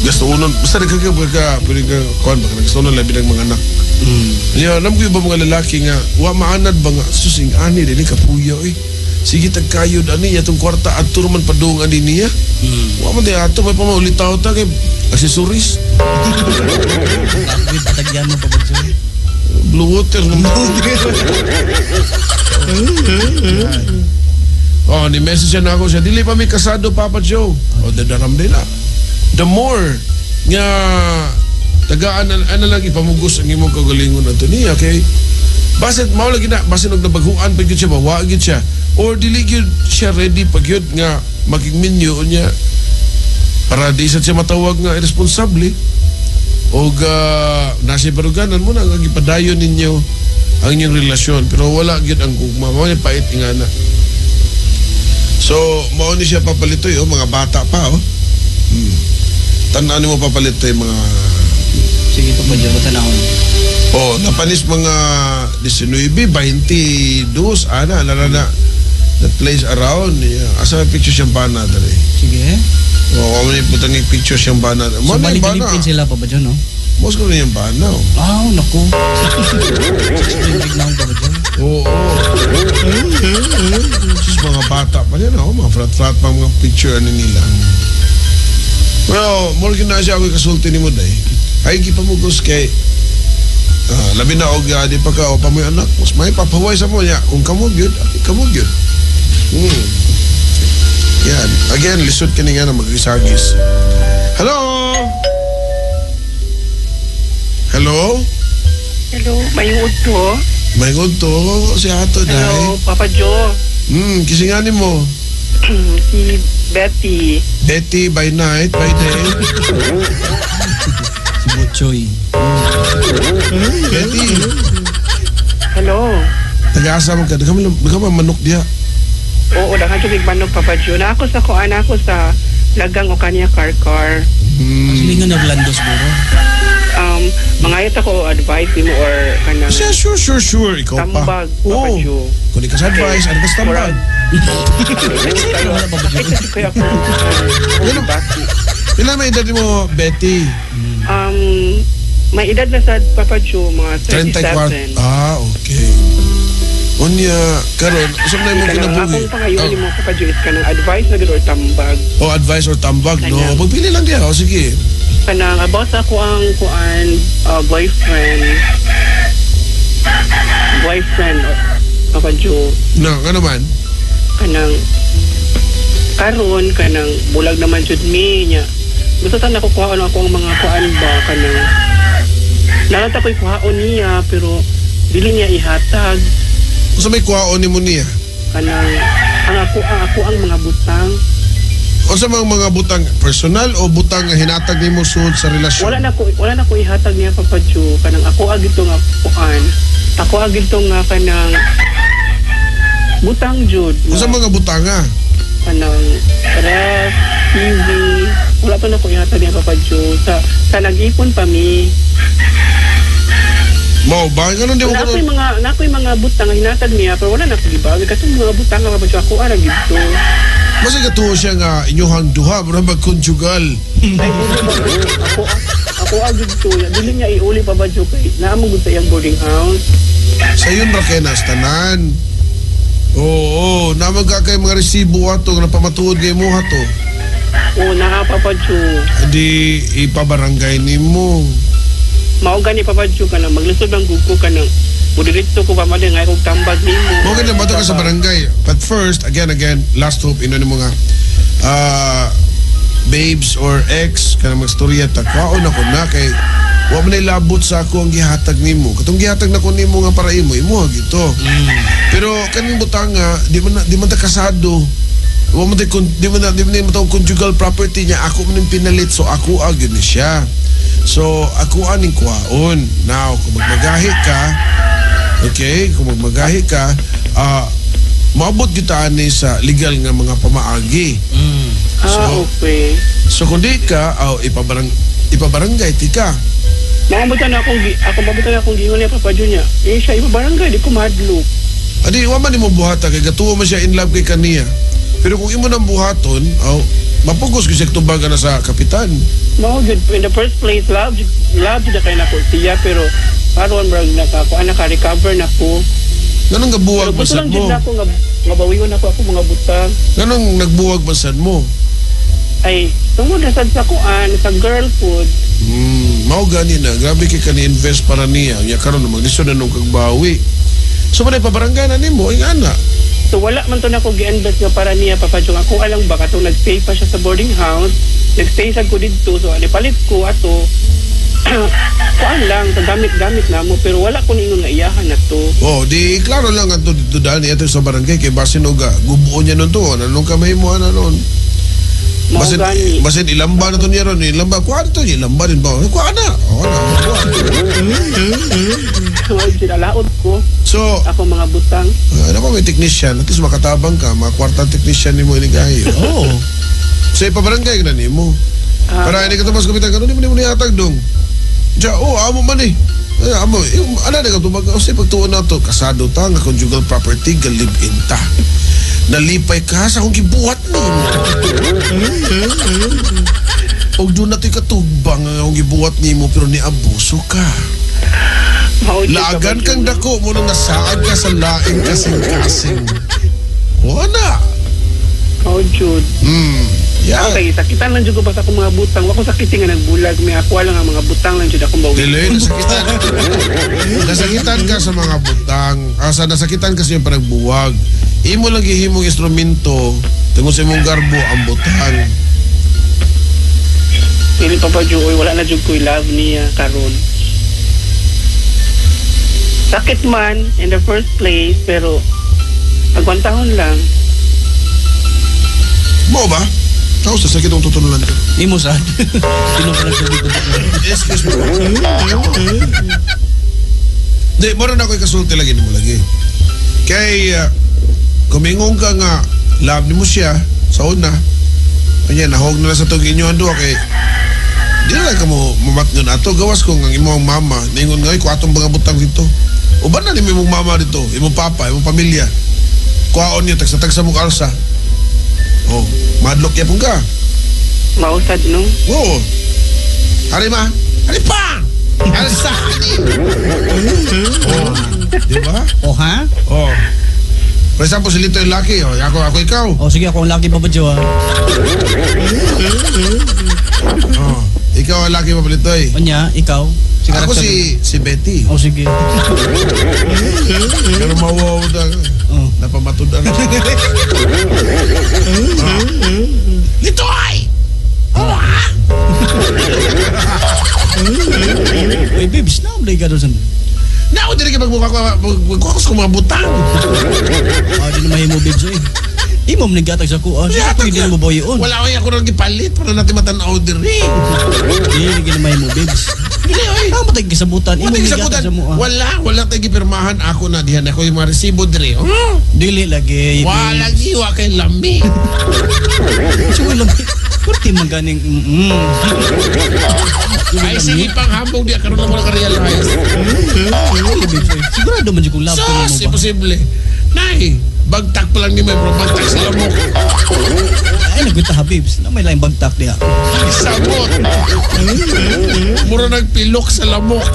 gasto unon, basta nagkakabag ka, pwede ka, kuan ba, kanang gasto unon, labi ng mga anak. Ya, alam ko iba mga lalaki nga wa maanad ba nga susing ani dili kapuya oy. Sige tagkayod ani atong kwarta adto man padung ani niya. Wa man di ato may pamaulitaw ta kay accessories. With tagyan mo Papa Joe. Blue water naman. Oh, ni message siya na ako siya, dili pa mi kasado Papa Joe. Oh, dadaram nila. The more nga tagaan ana lang ipamugos ang imong kagalingon ato niya kay basit mao lagi na basin og nabaghuan pa gyud siya ba wa gyud siya or dili gyud siya ready pa gyud nga maging minyo niya para di sad siya matawag nga irresponsable og nasa baruganan mo na ang gipadayon ninyo ang inyong relasyon pero wala gyud ang gugma mao ni pait ingana. So mao ni siya papalitoy oh, mga bata pa oh. Tan-an nimo papalitoy mga Sige Papa Joe, tanawon. Oh, napanis mga 19, 22, ana, nara na that place around. Yeah. Asa may picture siyang bana dali. Sige. Oh, mo ni putang picture siyang bana. So Mo na balik yung bana. kalipin sila Papa Joe, no? Mos ko na yung bana. Oh. Ah, naku. Big na Papa Joe. Oo. Sus, mga bata pa yan, oh, mga frat-frat pa mga picture ano nila. Well, more na siya ako kasulti ni mo day. Ay gipamugos kay labi na og di pa ka o pa mo'y anak, mas may papahuway sa mo niya. Kung kamo gyud, ay, kamo gyud. Yan. Again, lisod kini nga na mag-isagis. Hello? Hello? Hello, may to. May to si Ato day. Hello, Papa Joe. Kisinganin mo. Si Betty. Betty by night, by day. Si Butchoy. Betty, Hello. taga-asa man ka. Daghan man manok diha. Oo, daghan tubig manok, Papa Joe. Na ako sa kuan ako sa Lagang o kanya car-car. Silingan na Orlando siguro. Mangayot ako advice nimo or kanang Siya, sure. Ikaw pa. tambag, Papa Oo. Joe. Kung di ka sa advice, ano ka sa tambag? Ay, kasi kaya ako. Ano? Ilan may edad mo, Betty? May edad na sa Papa Joe, mga 34. 37. Ah, okay. Unya, karon, usap na imong Kanang kinabuhi. akong pangayon nimo Papa Joe is kanang advice na gud or tambag. Oh, advice or tambag, no? Kanang- Pagpili lang diha. Oh, sige. Kanang about sa ako ang kuan boyfriend. Boyfriend Papa Joe. No, ano man? Kanang karon kanang bulag naman jud mi niya. Gusto ta nako kuhaon ako ang mga kuan ba kanang narata ko'y kuhaon niya pero dili niya ihatag Unsa may kuhaon nimo niya? kanang ang ako ang mga butang. Unsa mang mga butang personal o butang nga hinatag nimo sud sa relasyon? Wala na ko ihatag niya Papa Joe kanang ako agito nga kuan. Ako agito nga kanang butang jud. Unsa mga butang nga? Kanang ref, TV. Wala pa na ko ihatag niya Papa Joe sa nag-ipon pa mi. Mao ba nganon di mo Na ako'y kuno? mga na ako'y mga butang nga hinatag niya pero wala na ko gibawi katong mga butang nga Papa Joe ako ara gidto. Basta katuo siya nga inyuhang duha mura mag conjugal. Ay, ako ako agid to. Dili niya iuli Papa Joe kay naa mo gud sa iyang boarding house. Sayon ra kay nas tanan. Oo, naman ka kay mga resibo ato nga napamatuod kay mo to. Oo, naa Papa Joe. Di ipabarangay nimo. Mao gani Papa Joe kanang maglisod ang gugo kanang mudiretso ko pa man ngay kog tambag nimo. Mo ganda ba ka sa barangay? But first, again, last hope ino nimo nga babes or ex kana magstorya ta kwaon ako na kay wa man labot sa ako ang gihatag nimo. Katong gihatag nako nimo nga para imo, imo gito. Pero kaning butanga di man ta kasado. Wa man tay di man di man tawag conjugal property niya ako man yung pinalit so ako gyud ni siya. So ako aning kwaon. Now kung magmagahi ka, okay, kung magmagahi ka, maabot kita ani sa legal nga mga pamaagi. Ah, okay. So kung di ka, ipabarangay ti ka. Mabutan na akong ako mabutan na akong giingon niya Papa Joe niya. Eh siya ipabarangay di ko mahadlok. Adi wa man nimo buhata kay gatuo man siya in love kay kaniya. Pero kung imo nang buhaton, mapugos gyud siya tubag na sa kapitan. Mao gyud in the first place love love jud kay nako siya pero Karon murag nakakuan, naka-recover na ko. Nganong gabuwag Pero gusto man sad lang mo? jud nako nga nga bawion ako ako mga butang. Nganong nagbuwag man sad mo? Ay, tungod na sad sa kuan, sa girl food. Mao gani na, grabe kay ka ni-invest para niya. Nya karon maglisod na nung kagbawi. So manay pabarangay na nimo, ingana. So wala man to nako gi-invest nga para niya, Papa Jong. Ako alang ba katong nagstay pa siya sa boarding house, nagstay sad ko didto, so ani palit ko ato. Kuan lang, sa gamit-gamit na mo, pero wala ko ningon nga iyahan na to. Oh, di klaro lang ang dito dahil ito sa barangay kay basin og gubuon niya nun to, anong kamay mo ana nun. Mao Basin, gani. basin ilamba na to niya ron, ilamba kuha to, ilamba din ba? Kuha na. Oh, na. Kuha. Mao jud alaot ko So, ako mga butang. Ano pa may technician, at least makatabang ka, mga kwartang technician nimo ini kayo. Oo. So ipabarangay ka na nimo. Ah, Para hindi ka tumas kumitang kanon, di mo nihatag dong. Diya, oh, amo man eh. Eh, amo, eh, ala na ka tumag, oh, sige, pagtuon na to, kasado ta, nga conjugal property, ga live-in ta. Nalipay ka sa akong gibuhat nimo. Og doon na to'y katugbang ang akong gibuhat nimo, pero niabuso ka. Mao jud, Laagan Papa kang Jong. dako mo nang nasaad ka sa laing kasing-kasing. Wala. Mao jud. Yeah. Okay, sakitan lang jud ko basta akong mga butang. Wa ko sakiti nga nagbulag, may ako lang ang mga butang lang jud akong bawi. Dili, nasakitan. Nasakitan ka sa mga butang. Asa nasakitan ka sa iyong panagbuwag. Imo lang gihimong instrumento tungod sa imong garbo ang butang. Dili, Papa Joe, oy, wala na jud ko'y love niya karon. Sakit man in the first place, pero agwantahon lang. Mo ba? Tao sa sakit ang tutunulan ko. Imo sad. Sino ka nagtubig? Excuse me. Di, moro na ako'y kasulti lagi nimo lagi. Kay, kumingong ka nga, love nimo siya, sa una. Kanya, nahog na lang sa itong inyo ang duha kay, di na lang ka mo mamatngon ato. Gawas ko nga imong mama, ningon nga, kuha atong mga butang dito. Uban na nimo imong mama dito, imong papa, imong pamilya. Kuhaon niyo, tagsa-tagsa mo kalsa. Oh, madlok yapon ka. Mausad, no? Oo. Hari ma. Hari pa! Alsa! Oh, di ba? Oh, ha? Oh. For example, si Lito yung laki. Oh, ako ikaw. Oh, sige, ako ang laki, Papa Joe, ah. Oh, ikaw ang laki, Papa Litoy. Onya, ikaw. Si Ako karakter. si Betty. Oh, sige. Pero mawaw na. Oh. Napamatudan. Litoy! Oh, ha? Uy, babes, na ka doon sa... Na ako dili ka magmukha ko, magmukha ko sa mga butang. Ah, di na mahimo, babes, eh. Imo man naggatag sa kuha. Sige, pwede na mo bawion. Wala ko ako nang gipalit para natin matanaw diri. Di, di na mahimo, babes. Dili, oy. Ah, matay gisabutan. Imo Wala man gisabutan. naggatag sa mua. Wala tayo gipirmahan ako na dihan ako yung mga resibo diri. Oh. Dili lagi. Wala giwa kay lami. Sige, lami. Kurti man ganing. Ay sige pang hambog di karon lang mo naka-realize. Dili, babes, oy. Sigurado man jud kung love ko Sus, nimo ba. imposible. Nay, bagtak pa lang ni may bro, bagtak sa lamok. Ay, nagwita ha, babes. Na may laing bagtak diha. Samot. Mura nagpilok sa lamok.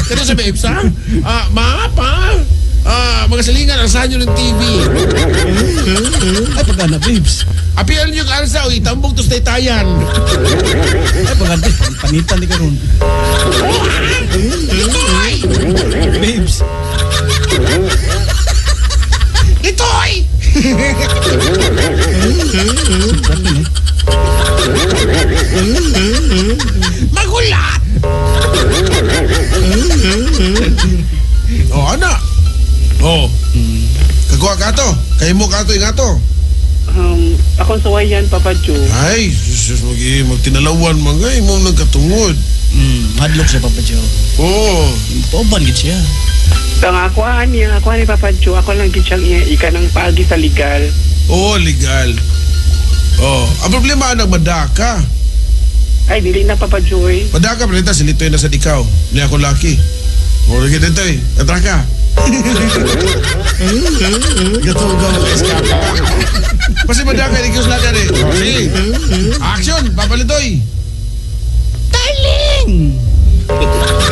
Kano sa babes, ha? Ah, ma, pa. Ah, mga silingan, alsahan nyo ng TV. Ay, pag-ana, babes. Apian nyo yung alsa, o itambog to sa taytayan. Ay, pag-ana, panitan ni karon. Litoy! Babes. Litoy! Magulat! Oh, ana. Oh. Kakuha ka to. Kayo mo ka to, ingato. Akong suwayan, Papa Joe. Ay, sus, magtinalawan mga imo nagkatungod. Hadlok siya, Papa Joe. Oo. Pauban gid siya. So, ang akuhaan niya, akuhaan ni Papa Joe, ako lang gid siyang ika ng paagi sa legal. Oo, legal. Oh, ang problema anak madaka. Ay, dili na, Papa Joe. Eh. Madaka pa si Litoy na sa ikaw. Ni ako laki. O, lagi Litoy, atraka. Gato ka mag-escape. Kasi madaka, hindi ko sila eh. Sige. Action, Papa Litoy. Darling!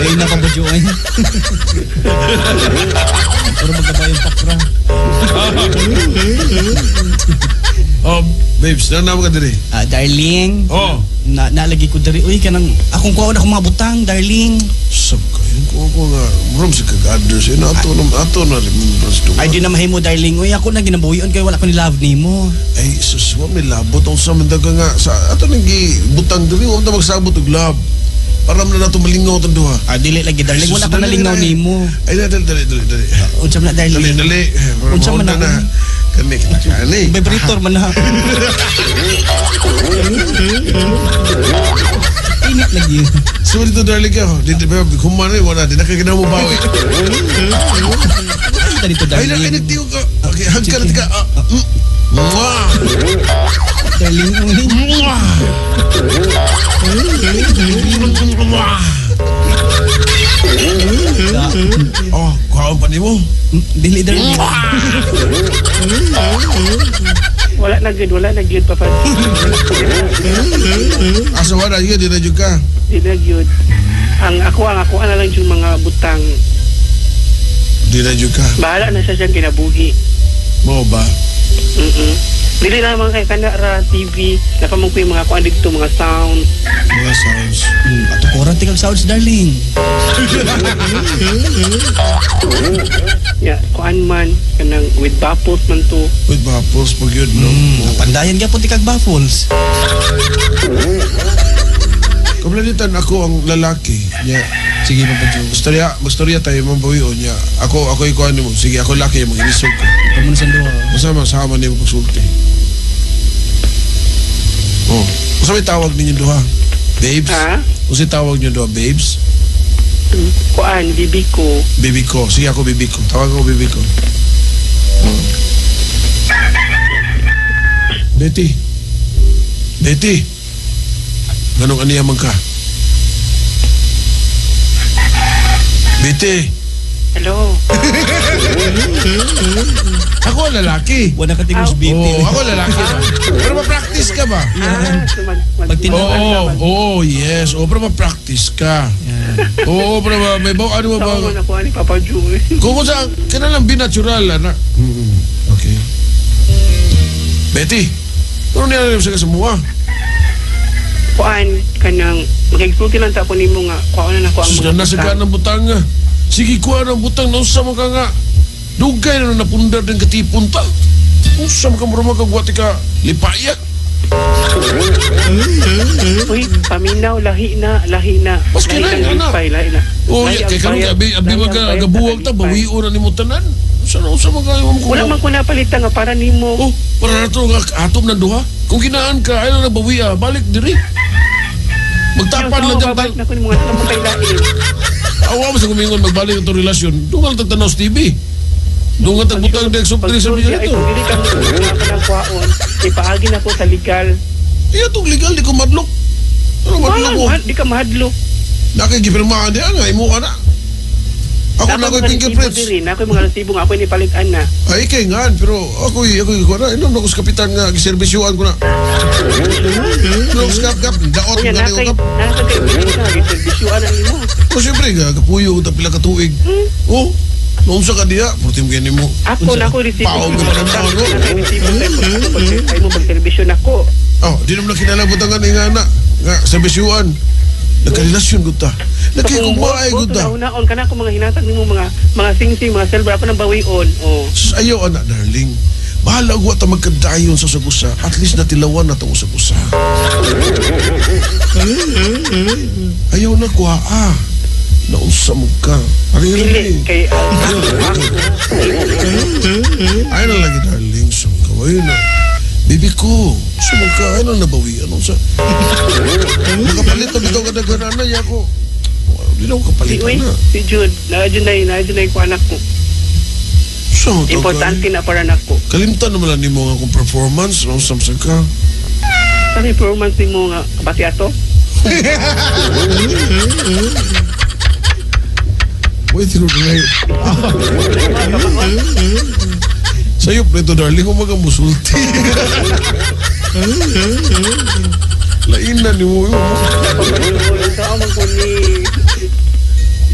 Ay, nakabajo ay. Pero magkabayong pakra. Oh, babes, nanaw ka diri. Ah, darling. Oh. Na nalagi ko diri. Uy, kanang akong kuha na akong mga butang, darling. Sab kayo ko nga rom sa kag-others eh ato na ato na remembrance do. Ay di na mahimo, darling. Uy, ako na ginabuhion kay wala ko ni love nimo. Ay sus, wa may labot ang sa mandaga nga sa ato nang gibutang diri wa ta magsabot og love. Para man na nato malingaw tong duha. Ah, dili lagi, darling. Sus, Wala ko dali, nalingaw dali. nimo. Ay dali dali dali dali. Unsa man na, Dali darling? dali. Para Unsa man mauna na, na. Kani kani. Vibrator man na. Init lagi. So dito darling ka. Dito ba human eh wala di na kay mo bawi. Ay, dito, Ay na darling. ay nagtiyo ka. Okay, hug ka na ka. Ah, mm. Mwah! Darling, uy. Mwah! Mwah! Oh, kuhaon pa nimo. Dili, darling. Wala na gyud, wala na gyud Papa Joe. Asa wala yun, di na jud ka. Di na gyud. Ang ako na lang yung mga butang. Di na jud ka. Bahala na siya siyang kinabuhi. Mo ba? Dili na naman kay kana ra TV, napamong ko yung mga kuan dito, mga sound. Mga sounds. Patukuran tingag sounds, darling. Ya, kuan man kanang with baffles man to. With baffles pag yun, no? Pandayan gyapon tikag baffles. Kamlanitan ako ang lalaki. Nya. Sige, Papa Joe. Istorya, magstorya tayo mabawion niya. Ako ako ikuan nimo. Sige, ako laki mo ginisog ko. Ikaw muna sa duha. Masama sama nimo pagsulti. Oh, unsa may tawag ninyo duha? Babes? Ha? Unsa tawag ninyo duha, babes? Kuan, bibi ko. Baby ko. Sige ako baby ko. Tawag ako baby ko. Oh. Betty. Betty. Ganong aniya man ka? Betty. Hello. Ako ang lalaki. Wala ka tingog sa BT. Oo, ako lalaki. Pero ma-practice ka ba? Ah, so Oo, oo, yes. Oo, pero ma-practice ka. Oo, pero may bawa, ano ba? Sama na ko ani Papa Joe. Kung sa, kailan be natural, anak. Okay. Betty, ano niya alam sa kasamuha? Kuan kanang makigsulti lang ta ko nimo nga kuan na nako ang Sus, na nasa butang. ka ng butang nga. Sige, kuha ng butang, nausa mo ka nga. Dugay na napundar din katipon ta. Usa mo ka mura magkagwati ka lipaya. Uy, paminaw lahi na, lahi na. Mas Lahi kailangan ang na. lipay, lahi na. Oh, Lahi ya, ang kay karon bayad, abi abi lahi ang maga bayad sa gabuwag ta kalipay. bawion na nimo tanan. Usa na usa man kayo mo. Wala man ko napalitan nga para nimo. Oh, para nato nga atom na duha. Kung ginaan ka ay na bawiya, balik diri. Magtapan lang Yung dyan. babalik na ko nimo nga mo kay lain. Awa mo sa kumingon magbalik ang relasyon. Dungal tag tanaw sa TV. Dungal tag butang deg soft drinks sa Pagsulti ay dito. kung dili ka mo ka ng kuhaon, ipaagi na ko sa legal. Iya tong legal di ko madlok. Ano madlok ko? Wala, di ka mahadlok. Nakigipirmahan diya nga imo ka na. Ako na Nako ko'y mga fingerprints. resibo diri, nako mga resibo nga ako ni palit ana. Ay, kay nga, pero ako'y, ako'y, ko na, inom na ko sa kapitan nga, giservisyoan ko na. Inom sa kap, kap, daot, Kunya nga nakay kap. nasa kay ka giservisyoan na nimo. O, siyempre, nga, kapuyo, ta pila ka tuig. Oh, noon sa ka diya, purtim kayo nimo. Ako na ako resibo. Paog ka pa ng no? Nakay resibo kay ay mo pagserbisyo nako. Oh, di naman na kinalabutan nga ni nga na, nga, servisyoan. Nagkarelasyon gud ta. Nagkikumaay gud ta. Unaon kana ko mga hinatag nimo mga mga singsing, mga silver ako nang bawion. Oh. Sus, ayaw, anak, darling. Bahala wa ta magkadayon sa usag-usa. At least natilawan na itong usag-usa. Ayaw na kuha, ah. Naunsa mo ka. Ari Dili lagi. kay Ayaw na lagi, darling. Sum ka. Ayaw na. Baby ko, sumag ka. Ayaw na nabawi. Ano sa... Makapalit na bitaw ka daghanan na. Ako. Di na ako si kapalit uy, na. si Jude, na Jude na Jude ko anak ko. Sa Importante na para nako. Kalimtan naman lang nimo nga akong performance. Naunsa sa ka. Sa performance nimo nga kabati ato? Wait, tinuro na yun. Sa'yo, Preto, darling, kung magang musulti. Lainan ni mo. Papa Joe, unsa man ko ni?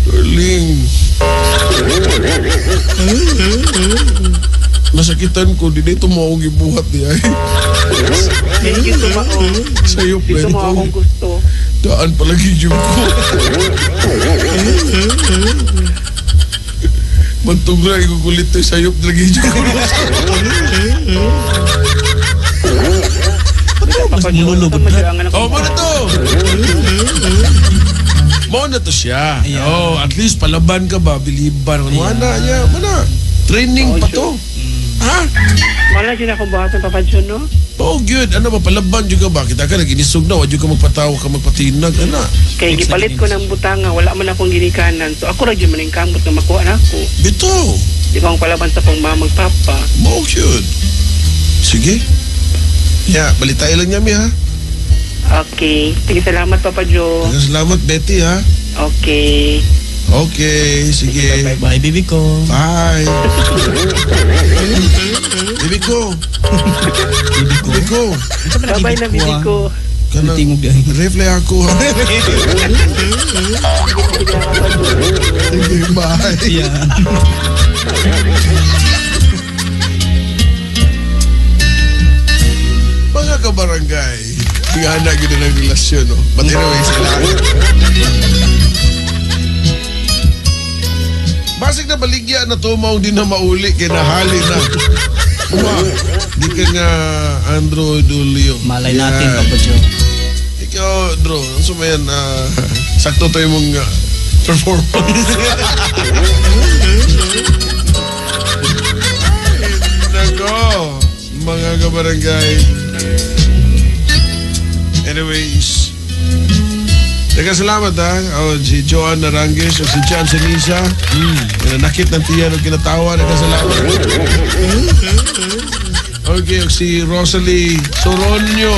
Darling. Nasakitan ko, di dito mo akong gibuhat di ay. Thank you so much. Sa'yo, Dito mo akong gusto. Daan palagi yung ko. Mantong na, igugulit to sa'yo, lagi yung ko. Papa Joe, Mululugod unsa man na. ang Oh, mo na to! Mo na to siya. Oh, at least palaban ka ba, biliban. Wala niya, mo na. Training pa to. Ha? Wala siya akong buhaton, Papa Joe, no? Oh, good. Ano ba, palaban juga ba? Kita ka, nag-inisog na. Wag ka magpatawa ka, magpatinag. Ano? Kay gipalit ko ng butanga, wala man akong ginikanan. So ako ra jud man ang kamot nga makuha na ako. Bitaw. Di ko ang palaban sa akong mama papa. Mo, cute. Sige. Yeah, balitay lang niya, mi, ha? Okay. Sige, salamat, Papa Joe. Salamat, Betty, ha? Okay. Okay, sige. Bye, baby ko. Bye. Baby ko. Baby ko. Baby ko. Bye-bye na, baby ko. Kanang Tingog di ay. reflect ako. Sige, bye. Yeah. Mga kabarangay, ingana gyud ang relasyon, no? But anyway, sila. Basig na baligya na to, maong di na mauli, kay nahali na. Uma, di ka nga Andrew Dulio. Malay natin, Yan. Papa Joe. Ikaw, Drew, ano sa yan, sakto to yung mga performance. Ay, nako, mga kabarangay. Anyways, teka, salamat ha. Oh, si Joan Narangues o si Chan Senisa. Nanakit ng tiyan o kinatawa. Teka, salamat. Okay, o si Rosalie Soronio.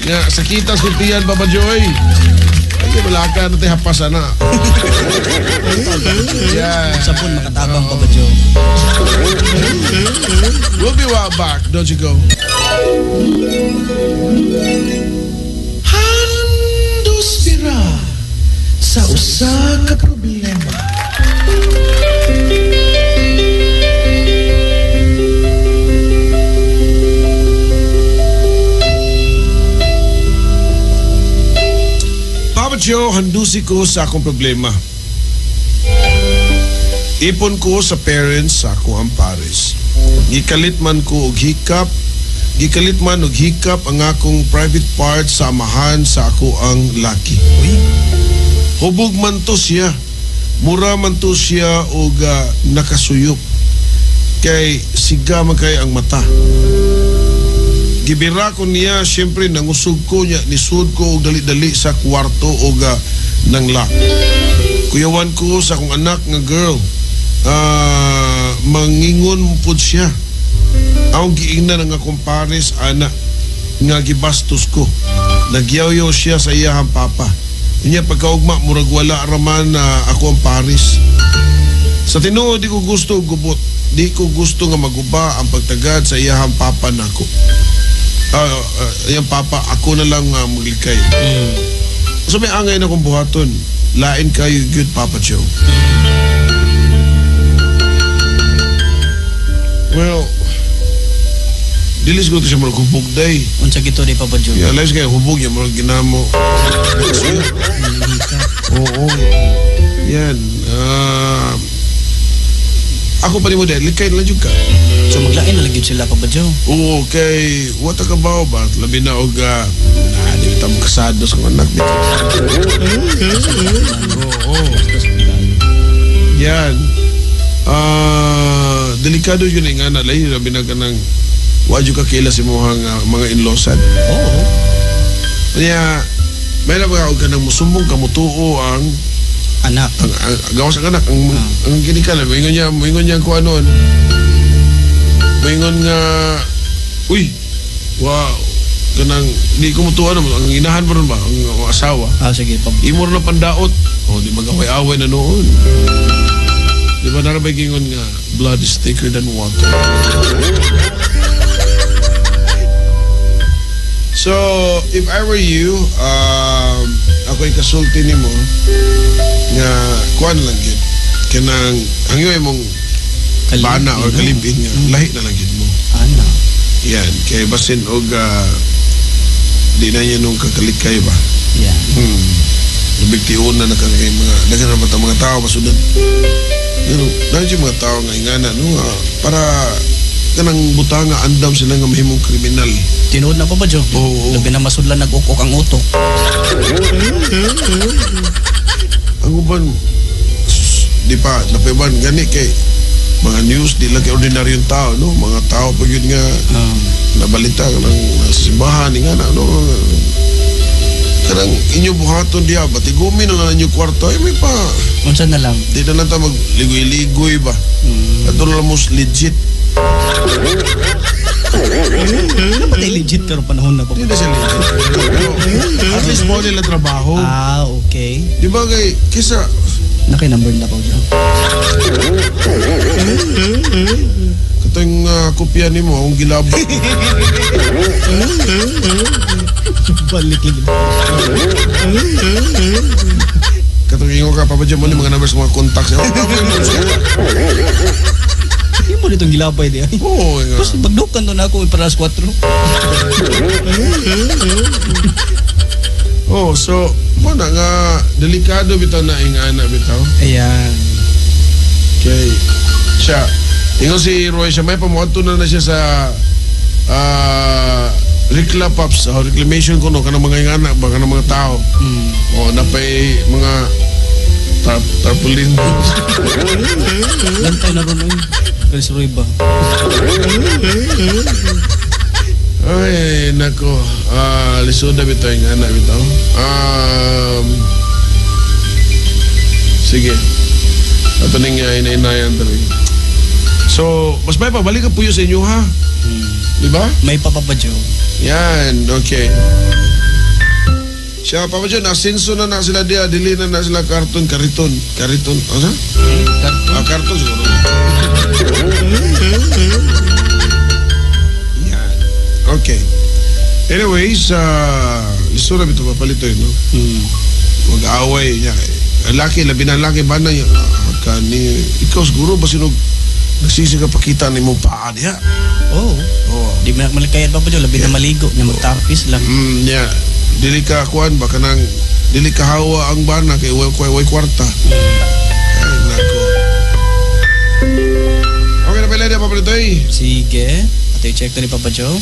Nga, sakita sa tiyan, Papa Joy. Ay, wala ka na tayo hapasan na. Yeah. Sapon makatabang, Papa Joe. We'll be right back. Don't you go. Handos bira sa usa ka problema. Papa Joe, handusi ko sa akong problema. Ipon ko sa parents sa akong ampares. Gikalit man ko og hikap, gikalit man og hikap ang akong private part sa amahan sa ako ang laki. Hubog man to siya. Mura man to siya og nakasuyop. Kay siga man kay ang mata. Gibira ko niya, siyempre nangusog ko niya, nisud ko og dali-dali sa kwarto og nanglak. Kuyawan ko sa akong anak nga girl. Mangingon pud siya. Ang giingnan ang akong pares ana nga gibastos ko. Nagyaw-yaw siya sa iyahang papa. Unya pagkaugma murag wala raman na ako ang pares. Sa tinuod di ko gusto og gubot. Di ko gusto nga maguba ang pagtagad sa iyahang papa nako. Iyang papa ako na lang maglikay. So may angay na kong buhaton. Lain kayo good Papa Joe. Well, dilis ko to siya murag hubog day. Unsa gito ni Papa Joe? Yeah, alas kayo hubog niya murag ginamo. Oo. Yan. Ako pa ni mo dahil, likay na lang ka. So maglain na lang yun sila, Papa Joe. Oo, kay what ka ba ba? Labi na og di ta mo kasado sa anak dito. Oo. Yan. Delikado yun nga na lahi labi na ka ng wadyo ka kaila sa imong mga in-lawsan. Oo. Kaya may na ba ka nang musumbong ka mutuo ang anak. Ang gawas ang anak ang ang ginikal moingon niya ko anon. Moingon nga uy, wow, kanang di ko mutuo ano, ang inahan mo ron ba ang asawa. Sige pa. Imo na pandaot. Oh, di magaway-away na noon. Di ba narabay gingon nga blood is thicker than water. So, if I were you, ako ikasulti nimo nga kuan lang gid. Kanang ang iyo imong bana or kalibin nga lahi na lang gid mo. Ana. Yan, kay basin og di na niya nung kakalikay ba. Yeah. Nabigtion na kay mga daghan na bata mga tao masudan. Pero dahil yung mga tao nga ingana no para kanang butanga andam sila nga mahimong kriminal. Tinuod na pa ba, Joe? Oo. Labi na masudlan nag-ukok ang utok. Ang uban di pa napaiban gani kay mga news di lang kay ordinaryong tao no, mga tao pag yun nga nabalita kanang nasa simbahan nga na no, kanang inyo buhaton diha batigumi na lang inyo kwarto ay may pa Unsa na lang di na lang ta magligoy-ligoy ba. Ato na lang most legit. Ano ba tayo legit karon panahon na ba? Hindi na siya legit. At least mo nila trabaho. Ah, okay. Di ba kay kisa Naki number na pa dyan. Katong kopya nimo akong gilabak. Balik lagi. Katong ingon ka Papa Joe mo ni mga numbers mga contacts. Oh, Hindi mo nitong gilabay di ay. Oo, nga. Tapos bagdukan to na ako para alas 4. Oh, so mo na nga delikado bitaw na ingana bitaw. Ayan. Kay siya ingon si Roy siya may pamuadto na na siya sa Recla Pops, reclamation kuno kanang mga ingana ba kanang mga tao. Oh, napay mga tarpaulin. Lantay na ron oy. Kay si Roy ba? Ay, nako. Lisuda bitaw ingana bitaw. Sige. Ato ning inainayan dali. So, mas may pabalik ka puyo sa inyo ha. Di ba? May pa Papa Joe. Yan, okay. Siya, Papa Joe, nasinso na na sila diya. Dili na na sila karton, kariton. Kariton, ano? Karton? Ah, karton siguro. Yan. Okay. Anyways, lisura bito papalito yun, no? Mag-away niya. Laki, labi na laki, ba na niya? Kani, ikaw siguro ba sino nagsisi ka pakita ni mo paa niya? Oo. Oh. Di man malikayan Papa Joe, labi na maligo niya magtapis lang. Yeah. Dili ka kuan ba kanang dili ka hawa ang bana kay way kwarta. Ay nako. Okay na pala niya Papa Litoy. Sige. Ato i-check to ni Papa Joe.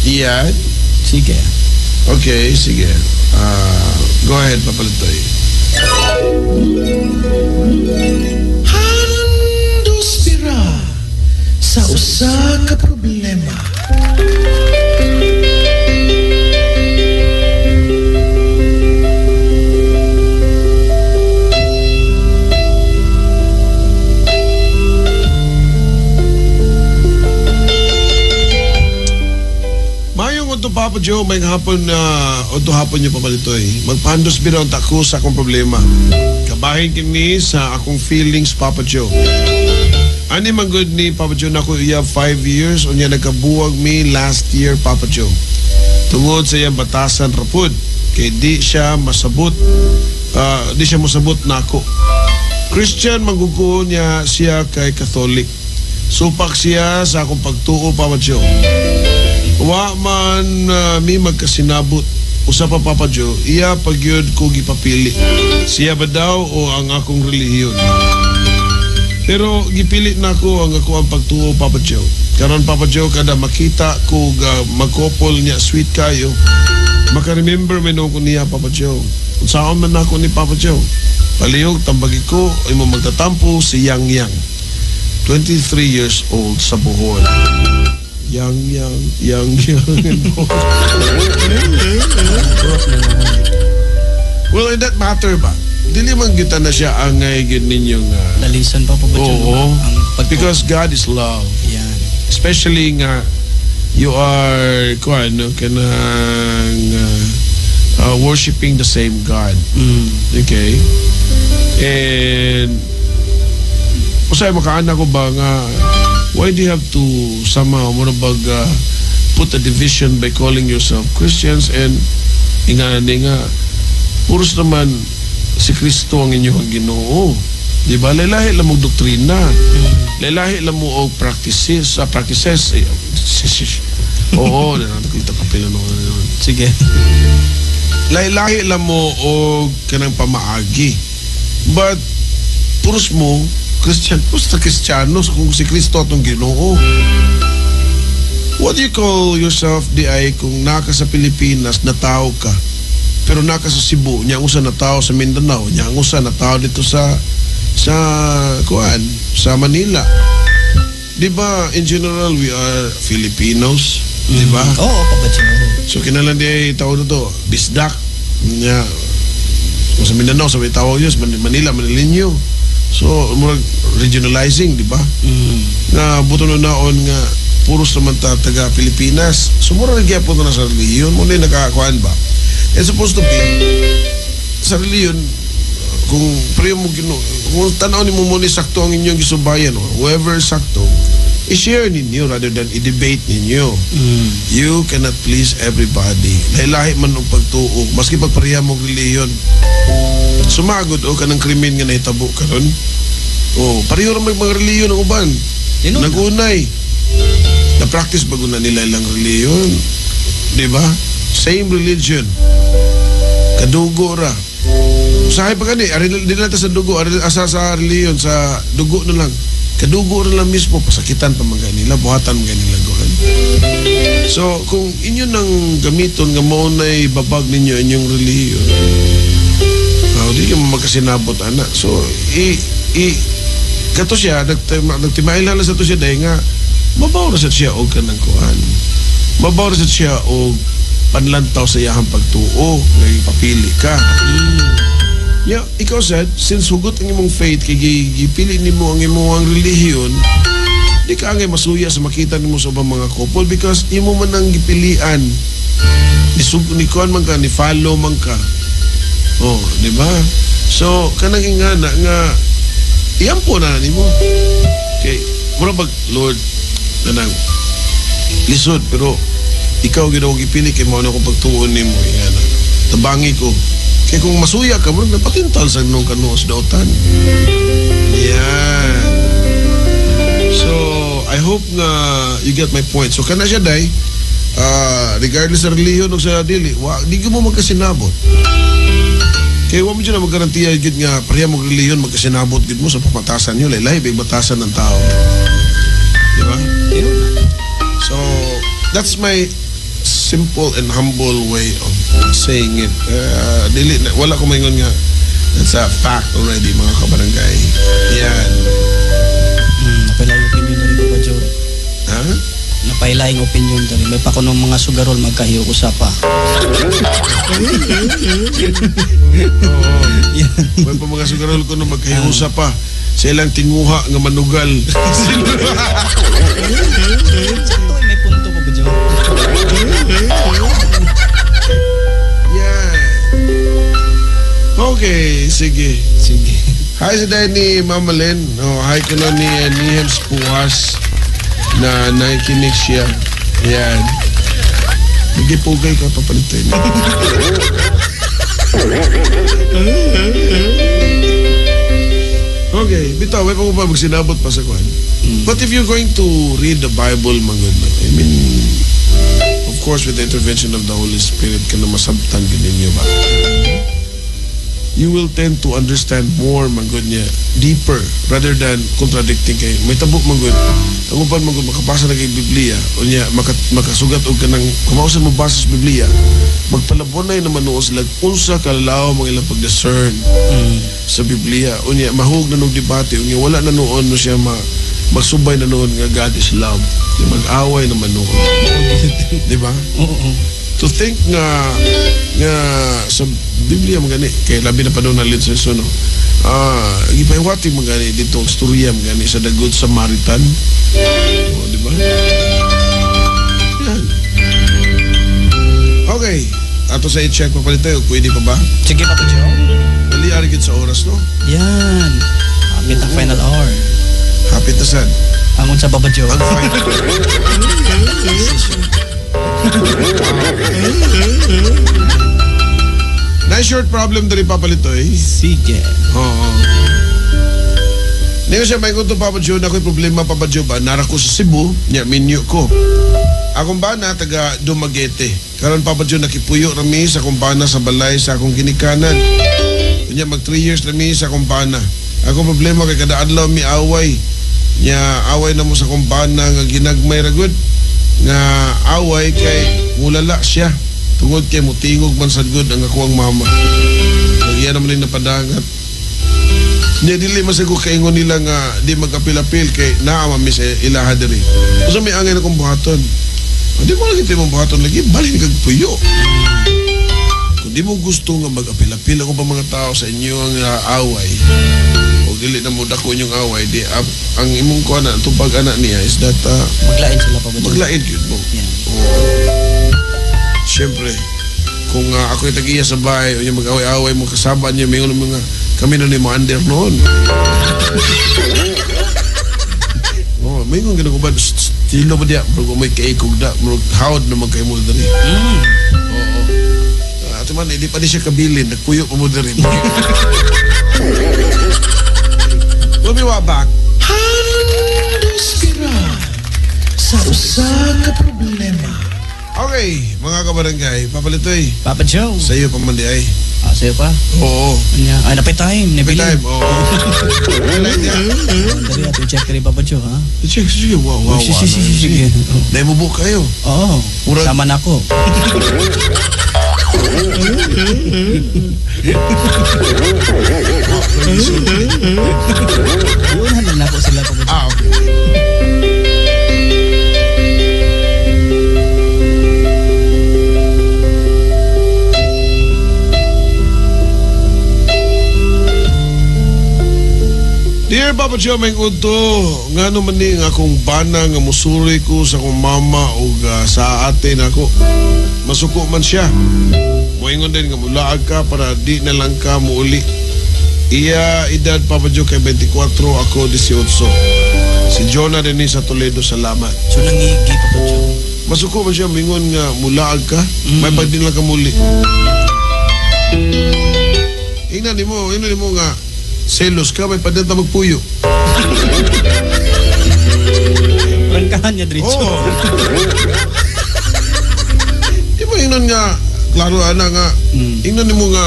Yeah. Sige. Okay, sige. Go ahead, Papa Litoy. Handos bira sa usa ka problema. Mayong unto Papa Joe, may hapon na unto hapon niyo Papa Litoy. Magpahandos bira unta ko sa akong problema. Kabahin kini sa akong feelings Papa Joe. Ani man good ni Papa Joe na ako iya 5 years unya nagkabuwag mi last year Papa Joe. Tungod sa iyang batasan rapud kay di siya masabot, di siya mosabot nako. Christian maguguo niya siya kay Catholic. Supak siya sa akong pagtuo Papa Joe. Wa man mi magkasinabot. Usa pa Papa Joe, iya pagyud ko gipapili. Siya ba daw o ang akong relihiyon? Pero gipili na ko ang ako ang pagtuo Papa Joe. Karon Papa Joe kada makita ko magkopol niya sweet kayo. Maka-remember man ko niya Papa Joe. Unsaon man nako ni Papa Joe? Palihog tambagi ko imo magtatampo si Yang Yang. 23 years old sa Bohol. Yang Yang Yang Yang. Well, in that matter ba? Dili man kita na siya angay gid ninyong lalisan pa po ba? Oo. Because God is love. Yeah. Especially nga you are kuan no kanang worshiping the same God. Okay. And usay makaana ko ba nga why do you have to somehow mo bag put a division by calling yourself Christians and ingani nga puros naman si Kristo ang inyong Ginoo. Di ba? Lalahi lang mong doktrina. Lalahi lang mo og practices, practices. Eh, oo, nakita kapila no. Sige. Lahi-lahi lang mo og kanang pamaagi. But puros mo Christian, puros ta Kristiyano kung si Kristo atong Ginoo. What do you call yourself di ay kung naka sa Pilipinas na tao ka pero naka sa Cebu, nya ang usa na tao sa Mindanao, nya ang usa na tao dito sa kuan, sa Manila. Di ba in general we are Filipinos, di ba? Oo, Papa Joe. So kinahanglan di ay tawag na to, Bisdak. Nya kung sa Mindanao sa may tawag yun, sa Manila, Manileño. So murag regionalizing, di ba? Nga buto na naon nga puros naman ta taga Pilipinas. So mura na gyapon na sa relihiyon, mo na nakakuan ba? It's supposed to be sa relihiyon kung pareho mo gino, kung tanaw nimo mo ni sakto ang inyong gisubayan or whoever sakto, i-share ninyo rather than i-debate ninyo. You cannot please everybody. Lahi-lahi man og pagtuo, maski pagpareha mong relihiyon. Sumagod o kanang krimen nga nahitabo karon. Oh, pareho ra may mga relihiyon ang uban. Tinuod na. Nagunay. Na-practice ba na nila ilang relihiyon? Di ba? Same religion. Kadugo ra. Usahay pa gani, ari di lang ta sa dugo, ari asa sa relihiyon, sa dugo na lang. Kadugo ra lang mismo, pasakitan pa man nila, buhatan man nila gohan. So, kung inyo nang gamiton nga mao na'y babag ninyo inyong relihiyon, di ka magkasinabot ana. So, i i kato siya, nagtimail na sa to siya dahil nga, mabaw ra sa siya og kanang kuan. Mabaw ra sa siya og panlantaw sa iyahang pagtuo, nga ipapili ka. Yeah, ikaw sad, since hugot ang imong faith kay gipili nimo ang imong relihiyon, di ka angay masuya sa makita nimo sa ubang mga couple because imo man ang gipilian. Ni sug ni kuan man ka, ni follow man ka. Oh, di ba? So kanang ingana nga iyampo na nimo. Kay mura bag Lord kanang lisod pero ikaw gyud ako gipili kay mao na akong pagtuon nimo ingana. Tabangi ko. Kay kung masuya ka, murag napatintal sa nung kanuos dautan. Yan. So, I hope nga you get my point. So, kana siya, day, regardless sa relihiyon o sa dili, wa, di ko mo magkasinabot. Kaya wa mo dyan na magkarantiya gyud nga pareha mong relihiyon, magkasinabot gyud mo sa pamatasan nyo. Lahi, may batasan ng tao. Di ba? So, that's my simple and humble way of saying it. Dili, wala ko maingon nga that's a fact already, mga kabarangay. Yan. Napailaing opinion na rin, Papa Joe. Ha? Napailaing opinion na rin. May pa kuno mga sugarol magkahiyo usa pa. Oo. May pa mga sugarol ko no magkahiusa pa. Sa ilang tinguha nga manugal. Sakto eh, may punto, Papa Joe. Yan. Okay, sige. Sige. Hi sa dahil ni Mama Len. Oh, hi ko na ni Nihems Puwas na nakikinig siya. Yan. Nagipugay ka papalitin. Okay, bitaw, may pa pa magsinabot pa sa kwan. But if you're going to read the Bible, man gud, I mean, of course, with the intervention of the Holy Spirit, ka na masabtan gud ninyo ba? You will tend to understand more, man gud niya, deeper, rather than contradicting kay. May tabok, man gud. Ang uban, man gud, makabasa na kay Biblia, o niya, makasugat og kanang, kumausan mo basa sa Biblia, magpalabonay naman noon sila, unsa kalalaw mga ilang pag-discern sa Biblia. O niya, mahug na nung debate, o niya, wala na noon no siya magsubay na noon nga God is love. Di mag-away naman noon. Di ba? Oo. To think nga sa Biblia magani kay labi na pa doon na sa no. Gipahiwati magani dito ang storya magani sa The Good Samaritan. Oh, di ba? Yan. Okay. Ato sa i-check pa palit tayo. Pwede pa ba? Sige, Papa Joe. Dali ari gid sa oras no. Yan. Hapit ang final hour. Hapit na sad. Angon sa Papa Joe. Ang final. Nice short problem diri, Papalitoy. Sige. Oo. Niyo siya may kunto, Papa Joe, na ako'y problema, Papa Joe ba? Nara ko sa Cebu, niya minyo ko. Akong bana, taga Dumaguete. Karon, Papa Joe, nakipuyo rami sa akong bana sa balay sa akong ginikanan. Niya mag 3 years rami sa akong bana. Akong problema kay kada adlaw mi away. Niya away na mo sa akong bana nga ginagmay ra gud. Nga away kay mulala siya. Tungod kay mutingog man sad gud ang akuang mama. Iya naman ni napadangat. Niya dili man sad ko kaingon nila nga di magapil-apil kay naa man mi sa ilaha diri. Unsa may angay na kong buhaton? Di mo lagi tayo mong buhaton lagi, balik kag puyo. Kung di mo gusto nga mag-apil-apil ako pa mga tao sa inyo ang away, o dili na mo dako inyong away, di ang imong kuan na tubag ana niya is that maglain sila pa ba? Maglain yun mo. Yeah. Oo. Siyempre, kung ako'y tag-iya sa bahay o yung mag-away-away mo kasama niya, may mga kami na ni mo under noon. Oh, may kung ganun ko ba, sino ba diya? Murag may kaikog da, murag hawd na magkaimo diri. Oo. Ate man, hindi pa di siya kabilin, nagpuyo pa mo diri. We'll be right back. Handos bira sa usa ka problema. Okay, mga kabarangay, Papalitoy. Papa Joe. Sa iyo pa man di ay. Ah, sa'yo pa? Oo. Anya, ay, napay time. Napay time, oo. Dali, ato check rin, Papa Joe, ha? Check, sige, wow, wow, Sige, sige, sige. Naimubo kayo. Oo. Sama na ako. Iunahan lang na ako sila, Papa Joe. Ah, okay. Dear Papa Joe, may udto. Nga naman ni nga akong bana nga musuri ko sa akong mama o sa ate na ako. Masuko man siya. Moingon din nga mulaag ka para di na lang ka muuli. Iya edad Papa Joe kay 24, ako 18. Si Jonah din sa Toledo, salamat. So nangigi Papa Joe. Masuko man siya, moingon nga mulaag ka, may pag di na lang ka muli. Ingnan nimo nga selos ka, may padanta magpuyo. Prangkahan niya, diretso. Oo. Di mo ingnan nga, klaro ana nga, ingnan nimo nga,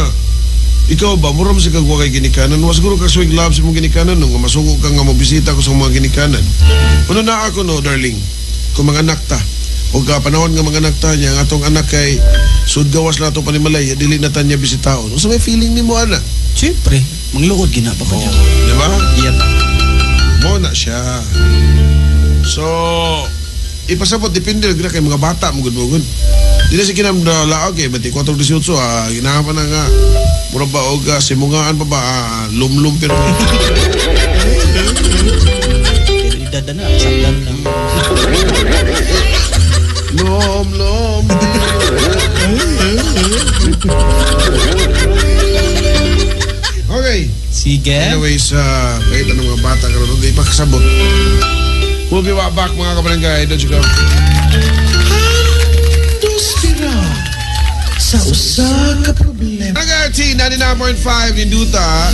ikaw ba, mura mo si kagwa kay ginikanan, wa siguro ka swing love sa mong ginikanan, no, nga masuko ka nga mobisita ko sa mga ginikanan. Una na ako, no, darling, kung mga anak ta, o ka panahon nga mga anak ta niya, ang atong anak kay sudgawas na atong panimalay, dili na ta niya bisitaon. Unsa may feeling nimo, ana? Siyempre, mangluod gina pa niya. Di ba? Yep. Mo na siya. So, ipasabot, depende lang kay mga bata, mugod-mugod. Di na si kinam na laog eh, 24, 18, ginahan pa na nga. Mura ba og simungaan pa ba, lumlum pero. Pero edad na, sakdan lang. Lom, lom. Okay. Sige. Anyways, kahit anong mga bata karon, hindi pa kasabot. We'll be right back, mga kabarangay. Don't you go. Handos bira sa usa ka problema. Barangay T 99.5 Ninduta.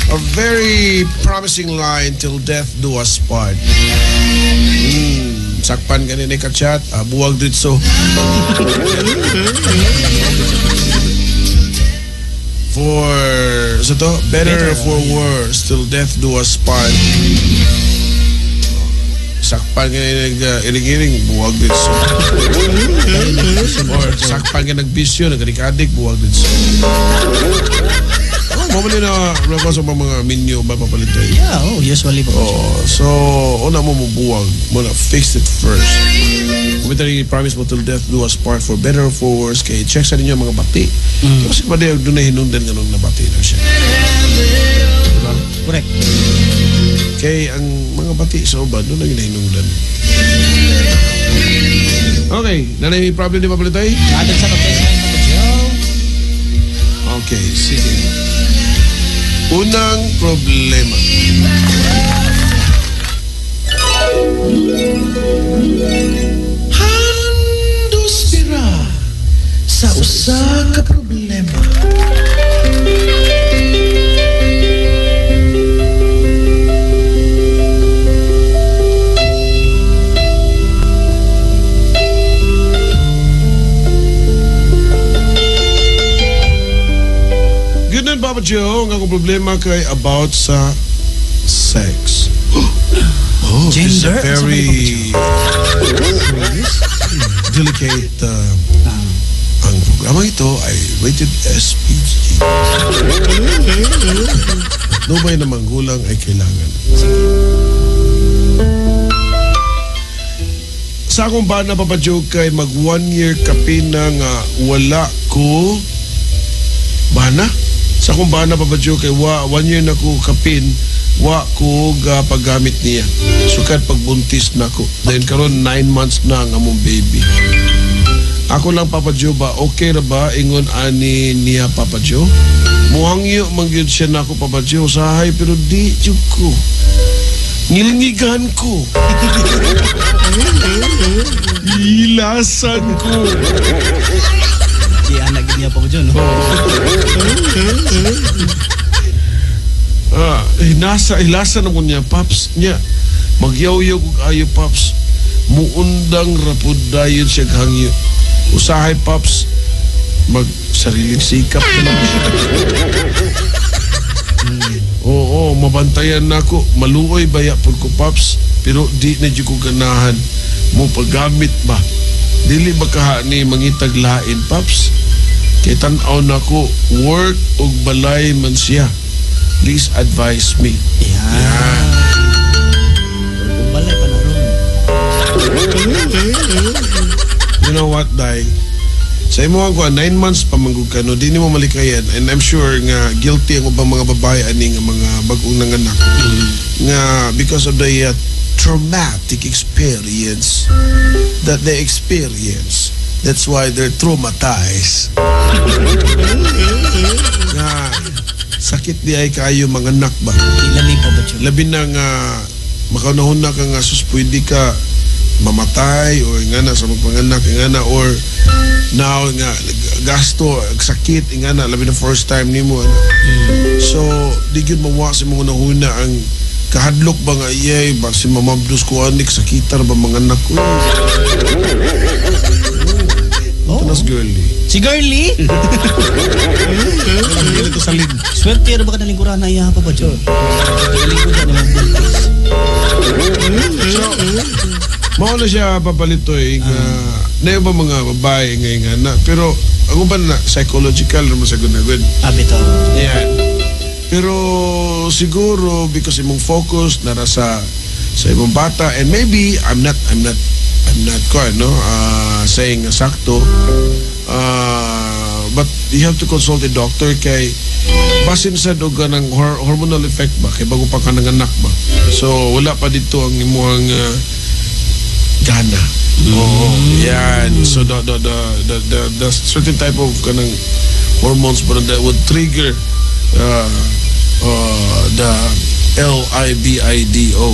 A very promising line, till death do us part. Sakpan ganin ni kachat, buwag dritso. For sa to, better for worse, till death do us part. Sakpan ganin nag-iring-iring, buwag dritso. Or sakpan ganin nagbisyo, nag-adik-adik, buwag dritso. Oh, mamali na record sa mga minyo ba papalit tayo? Yeah, oh, usually pa. Oh, so, una mo mabuwag, muna fix it first. Kung ito promise mo till death do us part, for better or for worse, kay check sa ninyo mga bati. Kasi ba di, doon na hinungdan nga nung nabati na siya. Diba? Correct. Kay ang mga bati sa uban, doon na hinungdan. Okay, nanay may problem di papalit tayo? Atin sa pag-test line, Papa Joe. Okay, sige. Unang problema. usa ka problema. Good night, Papa Joe. Ang akong problema kay about sa sex. Oh, this is a Gender? very delicate. Ang programang ito ay rated SPG. Nubay na manggulang ay kailangan. Sa akong bana, Papa Joe, kay mag 1 year kapin na nga wala ko bana. Sa akong bana, Papa Joe, kay 1 year na ko kapin, wa ko ga paggamit niya. Sukad pagbuntis na ko. Dahil karon 9 months na ang among baby. Ako lang, Papa Joe, ba okay ra ba ingon ani niya, Papa Joe? Muhangyo man gyud siya nako, Papa Joe, usahay pero di jud ko. Ngilngigan ko. Ilasan ko. Di anak gid niya, Papa Joe, no? Hilasan ako niya, Paps. Niya, magyaw-yaw kog ayo, Paps. Muundang rapod dayon siya hangyo. Usahay, Paps, magsariling sikap na lang siya. Oo, mabantayan na ako. Maluoy baya po ko, Paps. Pero di na dyan ko ganahan. Mo paggamit ba? Dili ba kaha ni mangitag lain, Paps? Kay tan-aw na ko, work og balay man siya. Please advise me. Yeah. Balay pa na ron. You know what, Day? Sa imo ang kuan, 9 months pa manggug ka, no, di nimo malikayan. And I'm sure nga guilty ang ubang mga babae ani nga mga bag-ong nanganak. Nga because of the traumatic experience that they experience, that's why they're traumatized. Nga sakit di ay kayo mga anak ba? Ilalim pa ba siya? Labi na nga makaunahon na ka nga sus pwede ka mamatay or nga na sa magpanganak nga na or now nga gasto sakit nga na labi na first time nimo ano. So di gyud mawa sa mga unahuna ang kahadlok ba nga iyay ba si mamabdos ko anik sakitar ba mga anak ko. Oh. Tanas girly. Si girly? Ang ito sa lid. Swerte ra ba ka nalingkuran na iya pa ba Joe? Nalingkuran na magbuntis. So, mao na siya papalitoy nga na ba mga babae nga nga na pero ang uban na psychological naman sa gunagod. Ah, bitaw. Yeah. Pero siguro because imong focus nara sa imong bata and maybe I'm not ko no saying nga sakto but you have to consult a doctor kay basin sa og ng hormonal effect ba kay bago pa ka nanganak ba. So wala pa dito ang imong gana. Oh, yan. So the certain type of kanang hormones but that would trigger the L-I-B-I-D-O.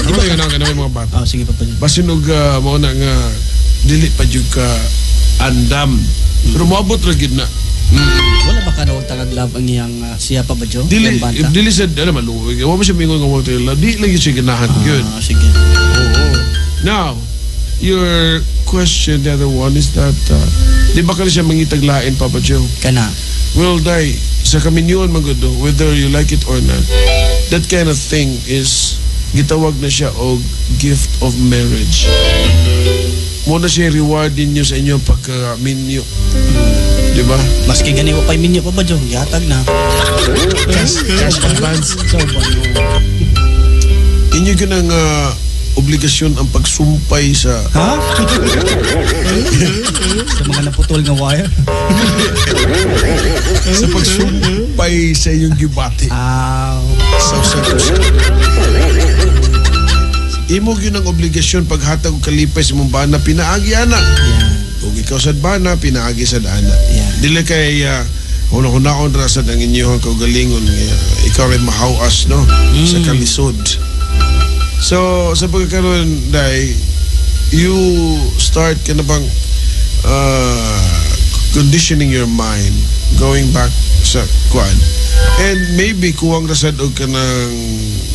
Ano yun ang ganang mga bata? Oh, sige, Papa. Basin og mao na nga dili pa jud ka andam. Pero moabot ra gyud na. Wala ba ka daw tagag love ang iyang siya pa ba Jo? Dili dili sa alam maluwig. Wa mo siya mingon nga mo tila. Di lagi siya ganahan gyud. Ah, sige. Oo. Now, your question, the other one is that di ba ka siya mangitaglain, Papa Joe? Kana. Well, day, sa kaminyuan magudo, whether you like it or not, that kind of thing is gitawag na siya og gift of marriage. Muna siya reward ninyo sa inyong pagkaminyo. Di ba? Maski gani wa pa'y minyo pa ba, Joe? Yatag na. Cash advance. So, inyo ganang obligasyon ang pagsumpay sa... Ha? Sa mga naputol nga wire? Sa pagsumpay sa inyong gibati. Aw. Sa imo gyud ang obligasyon paghatag og kalipay sa imong bana pinaagi ana. Yeah. Ug ikaw sad bana pinaagi sad ana. Yeah. Dili kay hunahunahon ra sad ang inyong kaugalingon ikaw rin mahawas no sa kalisod. So sa pagkakaroon day you start ka na bang conditioning your mind going back sa kuan. And maybe kuwang rasad og kanang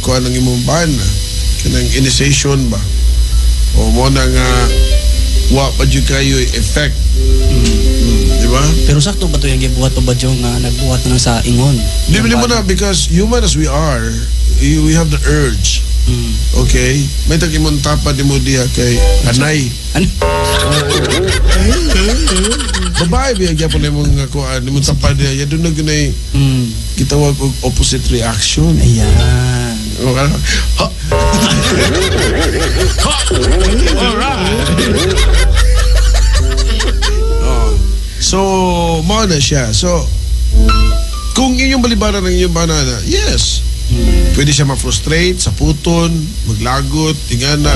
kuan ang imong bana, kanang initiation ba. O mo na nga wa pa jud kayo effect. Di ba? Pero sakto ba to yung gibuhat pa ba Joe nga nagbuhat na lang sa ingon? Di mo na because human as we are, we have the urge. Okay? May tag imong tapad nimo diha kay kanay. Ano? Babae biya gyapon imong kuan imong tapad diha. Ya doon na gunay gitawag og opposite reaction. Ayan. Okay. Ha. Ha. Alright. Oh. So, mao na siya. So, kung inyong balibaran ng inyong banana, yes. Pwede siya ma-frustrate, sa puton, maglagot, tingana.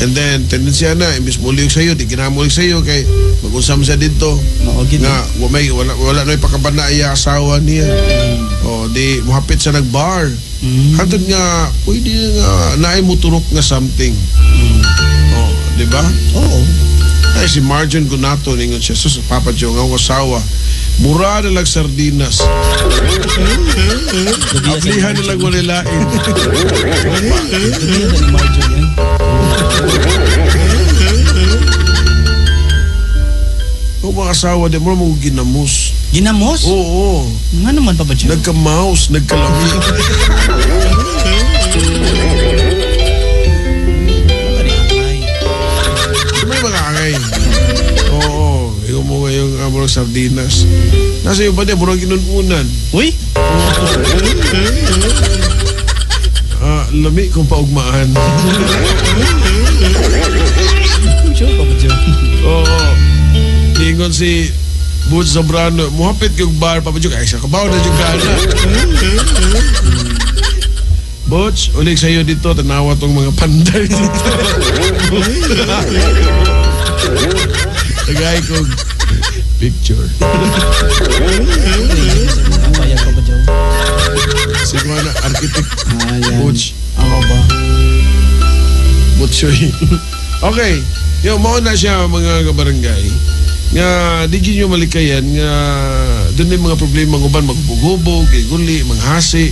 And then, tendency na, imbis muliog sa'yo, di ginamulig sa'yo, kay mag-usam siya dito. Nga, wala na ipakabana iya asawa niya. O, di, muhapit siya nag-bar. Hantod nga, pwede nga, naay muturok nga something. O, di ba? Oo. Ay, si Marjon Gunato, ningon siya, sus, Papa Joe, nga akong asawa, mura na lang sardinas. Ablihan na lang wala lain. Dugiya ni Marjon yan. Kung mga asawa, di mo mo ginamos. Ginamos? Oo. Nga naman, Papa Joe? Nagka-mouse, nagkalami. May mga angay. Oo. Ikaw mo ngayong murag sardinas. Nasa iyo ba niya? Murag inununan. Uy! Lami kung paugmaan. Sure, Papa Joe. Oo. Ingon si Butch Zambrano, muhapit yung bar, Papa Joe. Ay, sa kabaw na yung gana. Butch, ulit sa'yo dito. Tanawa tong mga panday dito. Tagay kong picture. Siguro na, architect. Butch. Ako ba? Butchoy. Okay. Yo, mao na siya mga kabarangay. Nga, di nyo malikayan nga doon may mga problema ng uban, magbugubog, kay guli, manghasi.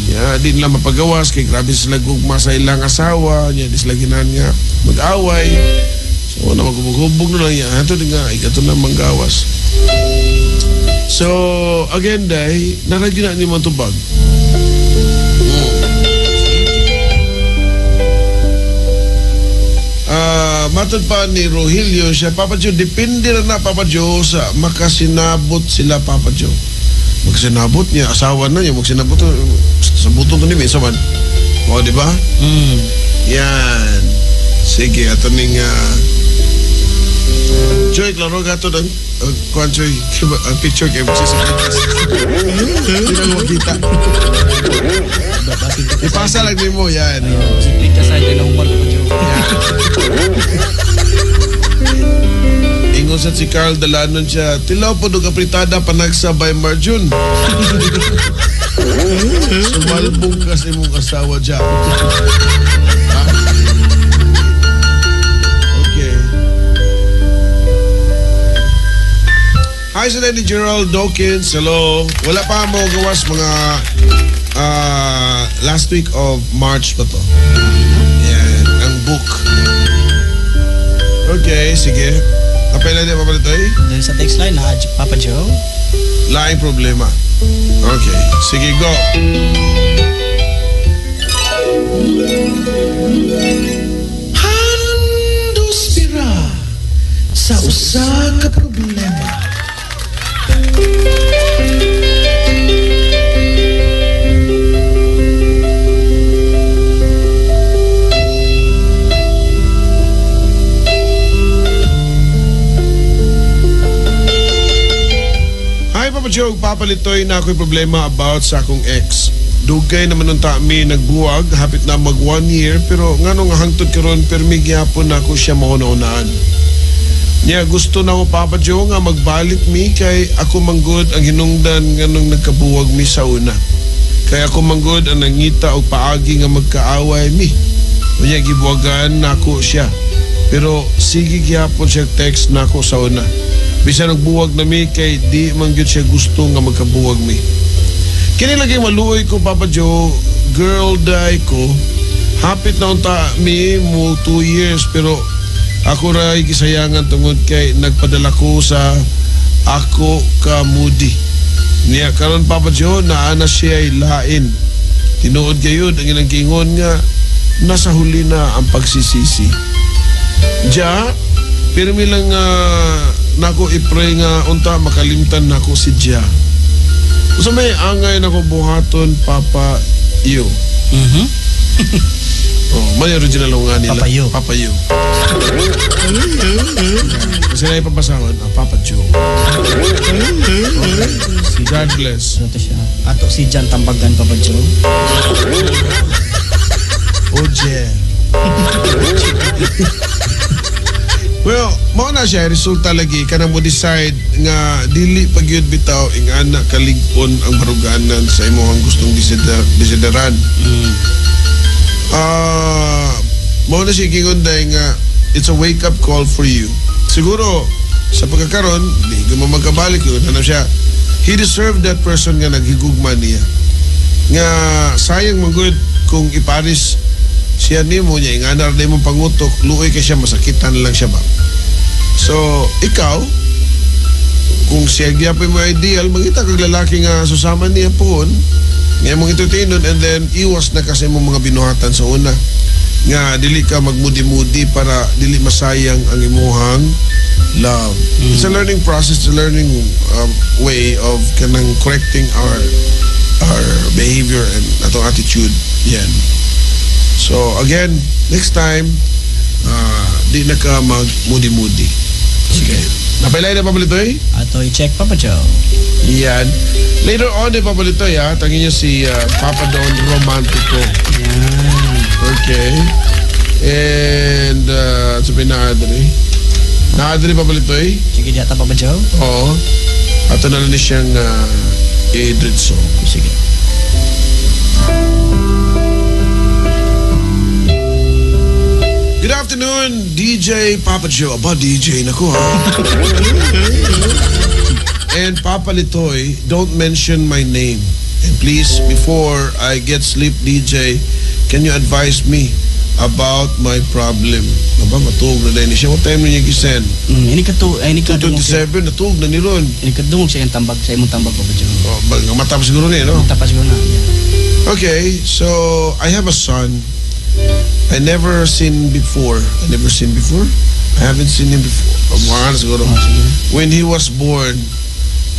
Ya, di nila mapagawas, kay grabe sila gugma sa ilang asawa, ya, di sila ginahan nga mag-away. So, na magbugubog na lang yan. Ito din nga, ikato na manggawas. So, again, day, nakagina ni mo tubag. Matod pa ni Rogelio siya, Papa Joe, depende na Papa Joe sa makasinabot sila, Papa Joe. Magsinabot niya, asawa na niya, magsinabot sa butong to ni Mesa man. O, di ba? Yan. Sige, ato ning Joy, klaro ka ito ng kuan, Joy, ang picture kay magsisipit. Hindi na makita. Ipasa lang din mo, yan. Sipit ka sa ng Papa Joe. Ingon sa si Carl Dalanon siya, tilaw po dog apritada panagsa by Marjun. Sumalbong kasi mong asawa dyan. Ha? Okay. Hi sa ni Gerald Dawkins. Hello. Wala pa mo gawas mga last week of March pa to. Yan, ang book. Okay, sige. Kapela niya, Papa Litoy? Sa text line, na Papa Joe. Laing problema. Okay, sige, go. Handos bira sa usa ka problema. Hi, Papa Joe. Papalitoy na ako'y problema about sa akong ex. Dugay naman nung tami nagbuwag, hapit na mag 1 year, pero ngano nga hangtod karon permi gyapon na ako siya mauna-unaan. Niya gusto na ko, Papa Joe, nga magbalik mi kay ako manggod ang hinungdan nganong nagkabuwag mi sa una. Kay ako manggod ang nangita og paagi nga magkaaway mi. Unya gibuwagan nako siya. Pero sige gihapon siya text nako sa una. Bisan nagbuwag na mi kay di man gyud siya gusto nga magkabuwag mi. Kini lagi maluoy ko, Papa Joe, girl die ko. Hapit na unta mi mo 2 years pero ako ray gisayangan tungod kay nagpadala ko sa ako ka moody. Niya karon, Papa Joe, naa na siya ay lain. Tinuod gayud ang ilang giingon nga nasa huli na ang pagsisisi. Ja, pirmi lang nako i-pray nga unta makalimtan nako si Ja. Usa may angay nako buhaton, Papa Yo? Oh, may original nga nila. Papa Yo. Papa Yo. Kasi na ipapasahon, Papa Joe. Okay. God bless. Ano to siya? Ato si Jan Tambagan, Papa Joe. Oh, yeah. Well, mao na siya resulta lagi kanang mo decide nga dili pagyud bitaw ingana kaligpon ang baruganan sa imong gustong desideran. Mao na siya gingon dai nga it's a wake up call for you. Siguro sa pagkakaron di ko mo magkabalik yun ano siya. He deserved that person nga naghigugma niya. Nga sayang man gud kung iparis siya nimo niya ingana ra imong pangutok, luoy kay siya, masakitan lang siya ba. So ikaw kung siya gyapon mo ideal, mangita kag lalaki nga susama niya puon nga imong entertainon and then iwas na kasi imong mga binuhatan sa una nga dili ka magmudi-mudi para dili masayang ang imuhang love. It's a learning process, it's a learning way of kanang correcting our behavior and atong attitude. Yan. So again, next time di na ka magmudi-mudi. Okay. Napailay na, Papalitoy? Ato i-check, Papa Joe. Yan. Later on, eh, Papalitoy, ha, tangin niyo si Papa Don Romantico. Yan. Okay. And, sabi na Adri. Na Adri, Papalitoy? Sige, di ata, Papa Joe. Oo. Ato na lang ni siyang i-dritso. Sige. Good afternoon, DJ Papa Joe. Aba, DJ na ko, ha? And Papa Litoy, don't mention my name. And please, before I get sleep, DJ, can you advise me about my problem? Aba, matuog na din siya. What time na niya gisend? Ini ka to, ay, ini ka dungog siya. 2:27, natuog na ni Ron. Ini ka dungog siya yung tambag, sa imong tambag, Papa Joe. Oh, matapos siguro niya, no? Matapos siguro na. Yeah. Okay, so I have a son I never seen before. I never seen before? I haven't seen him before. Mga siguro. Oh, sige. When he was born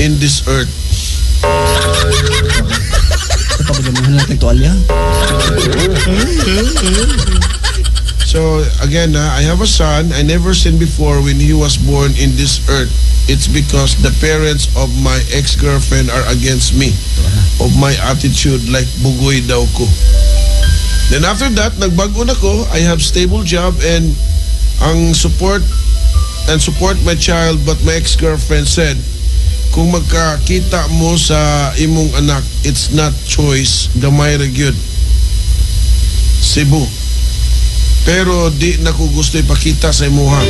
in this earth. Ito pa ba dyan? Mahal natin tuwalya? So again, I have a son I never seen before when he was born in this earth. It's because the parents of my ex-girlfriend are against me. Of my attitude like bugoy daw ko. Then after that, nagbago na ko. I have stable job and ang support and support my child, but my ex-girlfriend said, kung magkakita mo sa imong anak, it's not choice, gamay ra gyud. Cebu. Pero di na ko gusto ipakita sa imuha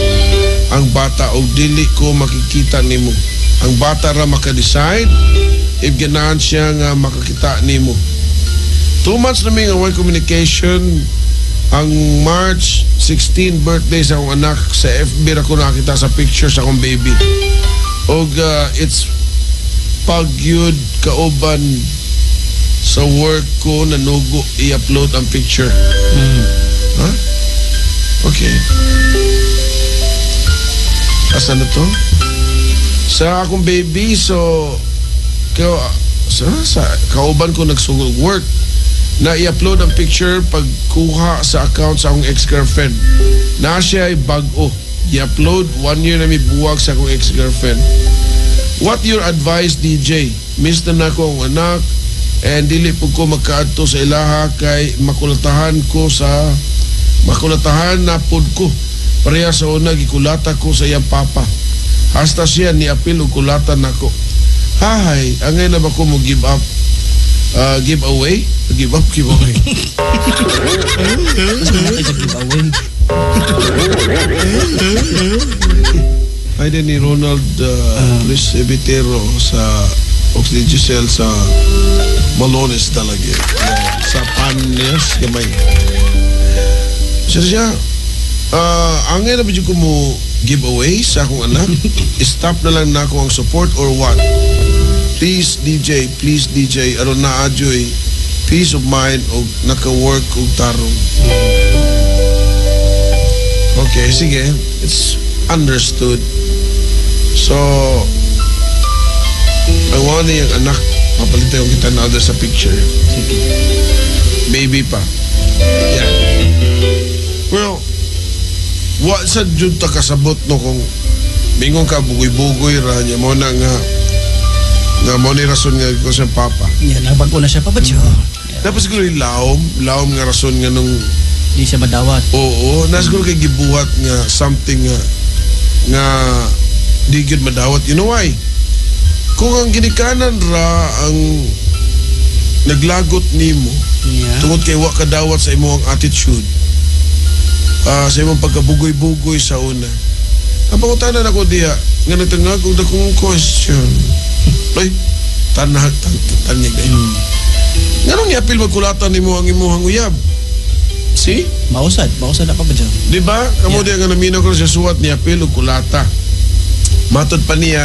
ang bata og dili ko makikita nimo. Ang bata ra maka-decide if ganahan siya nga makakita nimo. 2 months na may nga one communication. Ang March 16 birthday sa akong anak, sa FB ra ko nakita sa picture sa akong baby. Og it's pagyud kauban sa work ko nanugo i-upload ang picture. Huh? Okay. Asa na to? Sa akong baby, so sa kauban ko nagsugod work na i-upload ang picture pagkuha sa account sa akong ex-girlfriend. Na siya ay bag-o. I-upload 1 year na may buwag sa akong ex-girlfriend. What your advice, DJ? Miss na nako ang anak and dili po ko magkaadto sa ilaha kay makulatahan ko sa makulatahan na pod ko. Pareha sa una, gikulata ko sa iyang papa. Hasta siya ni-apil og kulata nako. Hahay, angay na ba ko mo give up? Give away? Give up, give away. Mas malaki sa give away. Ay din ni Ronald Luis Ebitero sa Oxley Giselle sa Balones talaga. Yeah, sa Panes, gamay. Siya siya, angay na ba ko mo giveaway sa akong anak? Stop na lang na ako ang support or what? Please DJ, please DJ, aron naa adyoy peace of mind o naka-work og tarong. Okay, sige. It's understood. So, ang wala niyang anak, papalitan yung kita na other sa picture. Sige. Baby pa. Yeah. Well, wa sa jud ta kasabot no kung mingon ka bugoy-bugoy ra niya mo na nga nga mo ni rason nga ko sa papa. Yan, nagbago na siya, Papa Joe. Dapat siguro yung laom, laom nga rason nga nung Di siya madawat. Oo, na siguro kay gibuhat nga something nga nga di gyud madawat. You know why? Kung ang ginikanan ra ang naglagot nimo tungod kay wa kadawat sa imong attitude, sa imong pagkabugoy-bugoy sa una. Ang pangutana nako diha nga nagtangag og dakong question. Ay, tanag tanyag dahil. Nganong niapil magkulatan nimo ang imong uyab? See? Mausad, mausad na, Papa Joe. Di ba? Kamo diya nga naminaw ko siya suwat niya apil og kulata. Matod pa niya,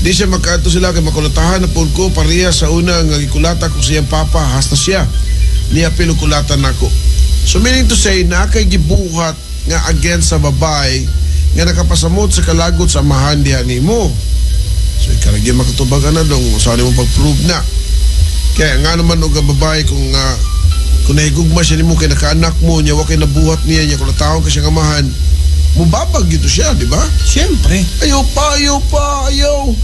di siya makaadto sila kay makulatahan na pud ko pareha sa una nga gikulata ko siyang papa hasta siya niya apil og kulata nako. So meaning to say na kay gibuhat nga against sa babae nga nakapasamot sa kalagot sa amahan diha nimo. So ikaragya makatubag na dong sa nimo pag-prove na. Kaya nga naman og ang babae kung nahigugma siya nimo kay nakaanak mo niya wa kay nabuhat niya niya kulatahon ka siyang amahan, mubabag gito siya, di ba? Siyempre. Ayaw pa, ayaw pa, ayaw.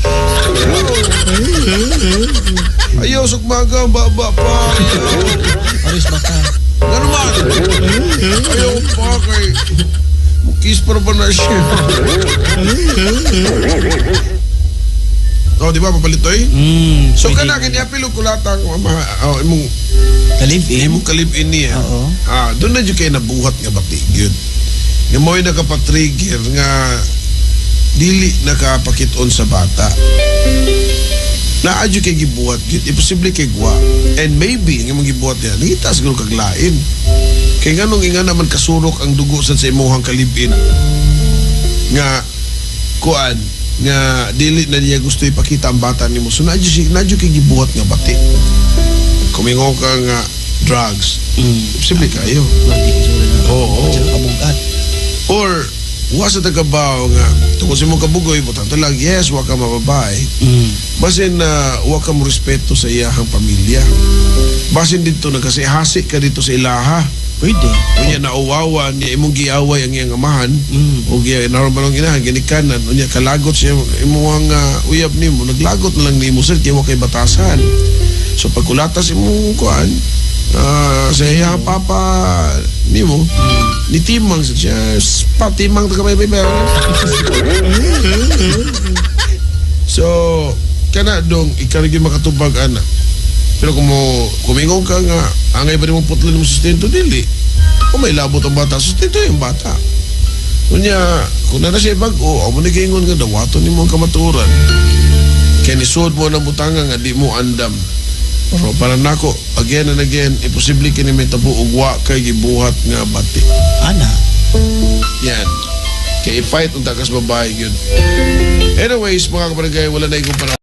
Ayaw, sukmaga, baba pa. Ayaw. Aris baka. Ganun man. Ayaw pa kay mukis pa ba na siya? Oh, di ba papalitoy? So Pwede. kana kini apil og kulata ang ama oh, imong Kalib-in. imong kalib-in niya. Oo. Ah, doon na jud kay nabuhat nga bati gyud. Nga mo'y nakapatrigger nga dili nakapakit-on sa bata. Naa jud kay gibuhat gyud, imposible kay gwa. And maybe ang imong gibuhat niya, nangita siguro kaglain. Kay nganong inga naman kasurok ang dugo sad sa imong kalib-in. Nga kuan nga dili na niya gusto ipakita ang bata nimo. So naa jud kay gibuhat nga bati. Kumingo ka nga drugs. Imposible kayo. Oo. Kabugat. Or wa sa tagabaw nga tungkol sa imong kabugoy butang talag yes wa ka mababay. Basin na wa ka mo respeto sa iyahang pamilya. Basin dito nagkasihasi ka dito sa ilaha. Pwede. Unya nauwawan niya imong giaway ang iyang amahan. O giya naron ba lang inahan ginikanan unya kalagot siya imong uyab nimo naglagot na lang nimo sir kay wa kay batasan. So pagkulatas imong kuan sa iyang papa nimo ni timang sa siya patimang ta kamay bay. So kana dong ikaw gyud makatubag ana. Pero kung mo kumingon ka nga angay ba nimo putlon mo sustento dili. Kung may labot ang bata, sustento yung bata. Unya, kung na siya bag-o, amo ni gaingon nga dawaton nimo ang kamatuoran. Kaya nisuod mo ng butanga nga di mo andam. Pero para nako, again and again, imposible kini may tabo og wa kay gibuhat nga bati. Ana. Yan. Kaya i-fight unta kas babae yun. Anyways, mga kabarangay, wala na ikong panahon.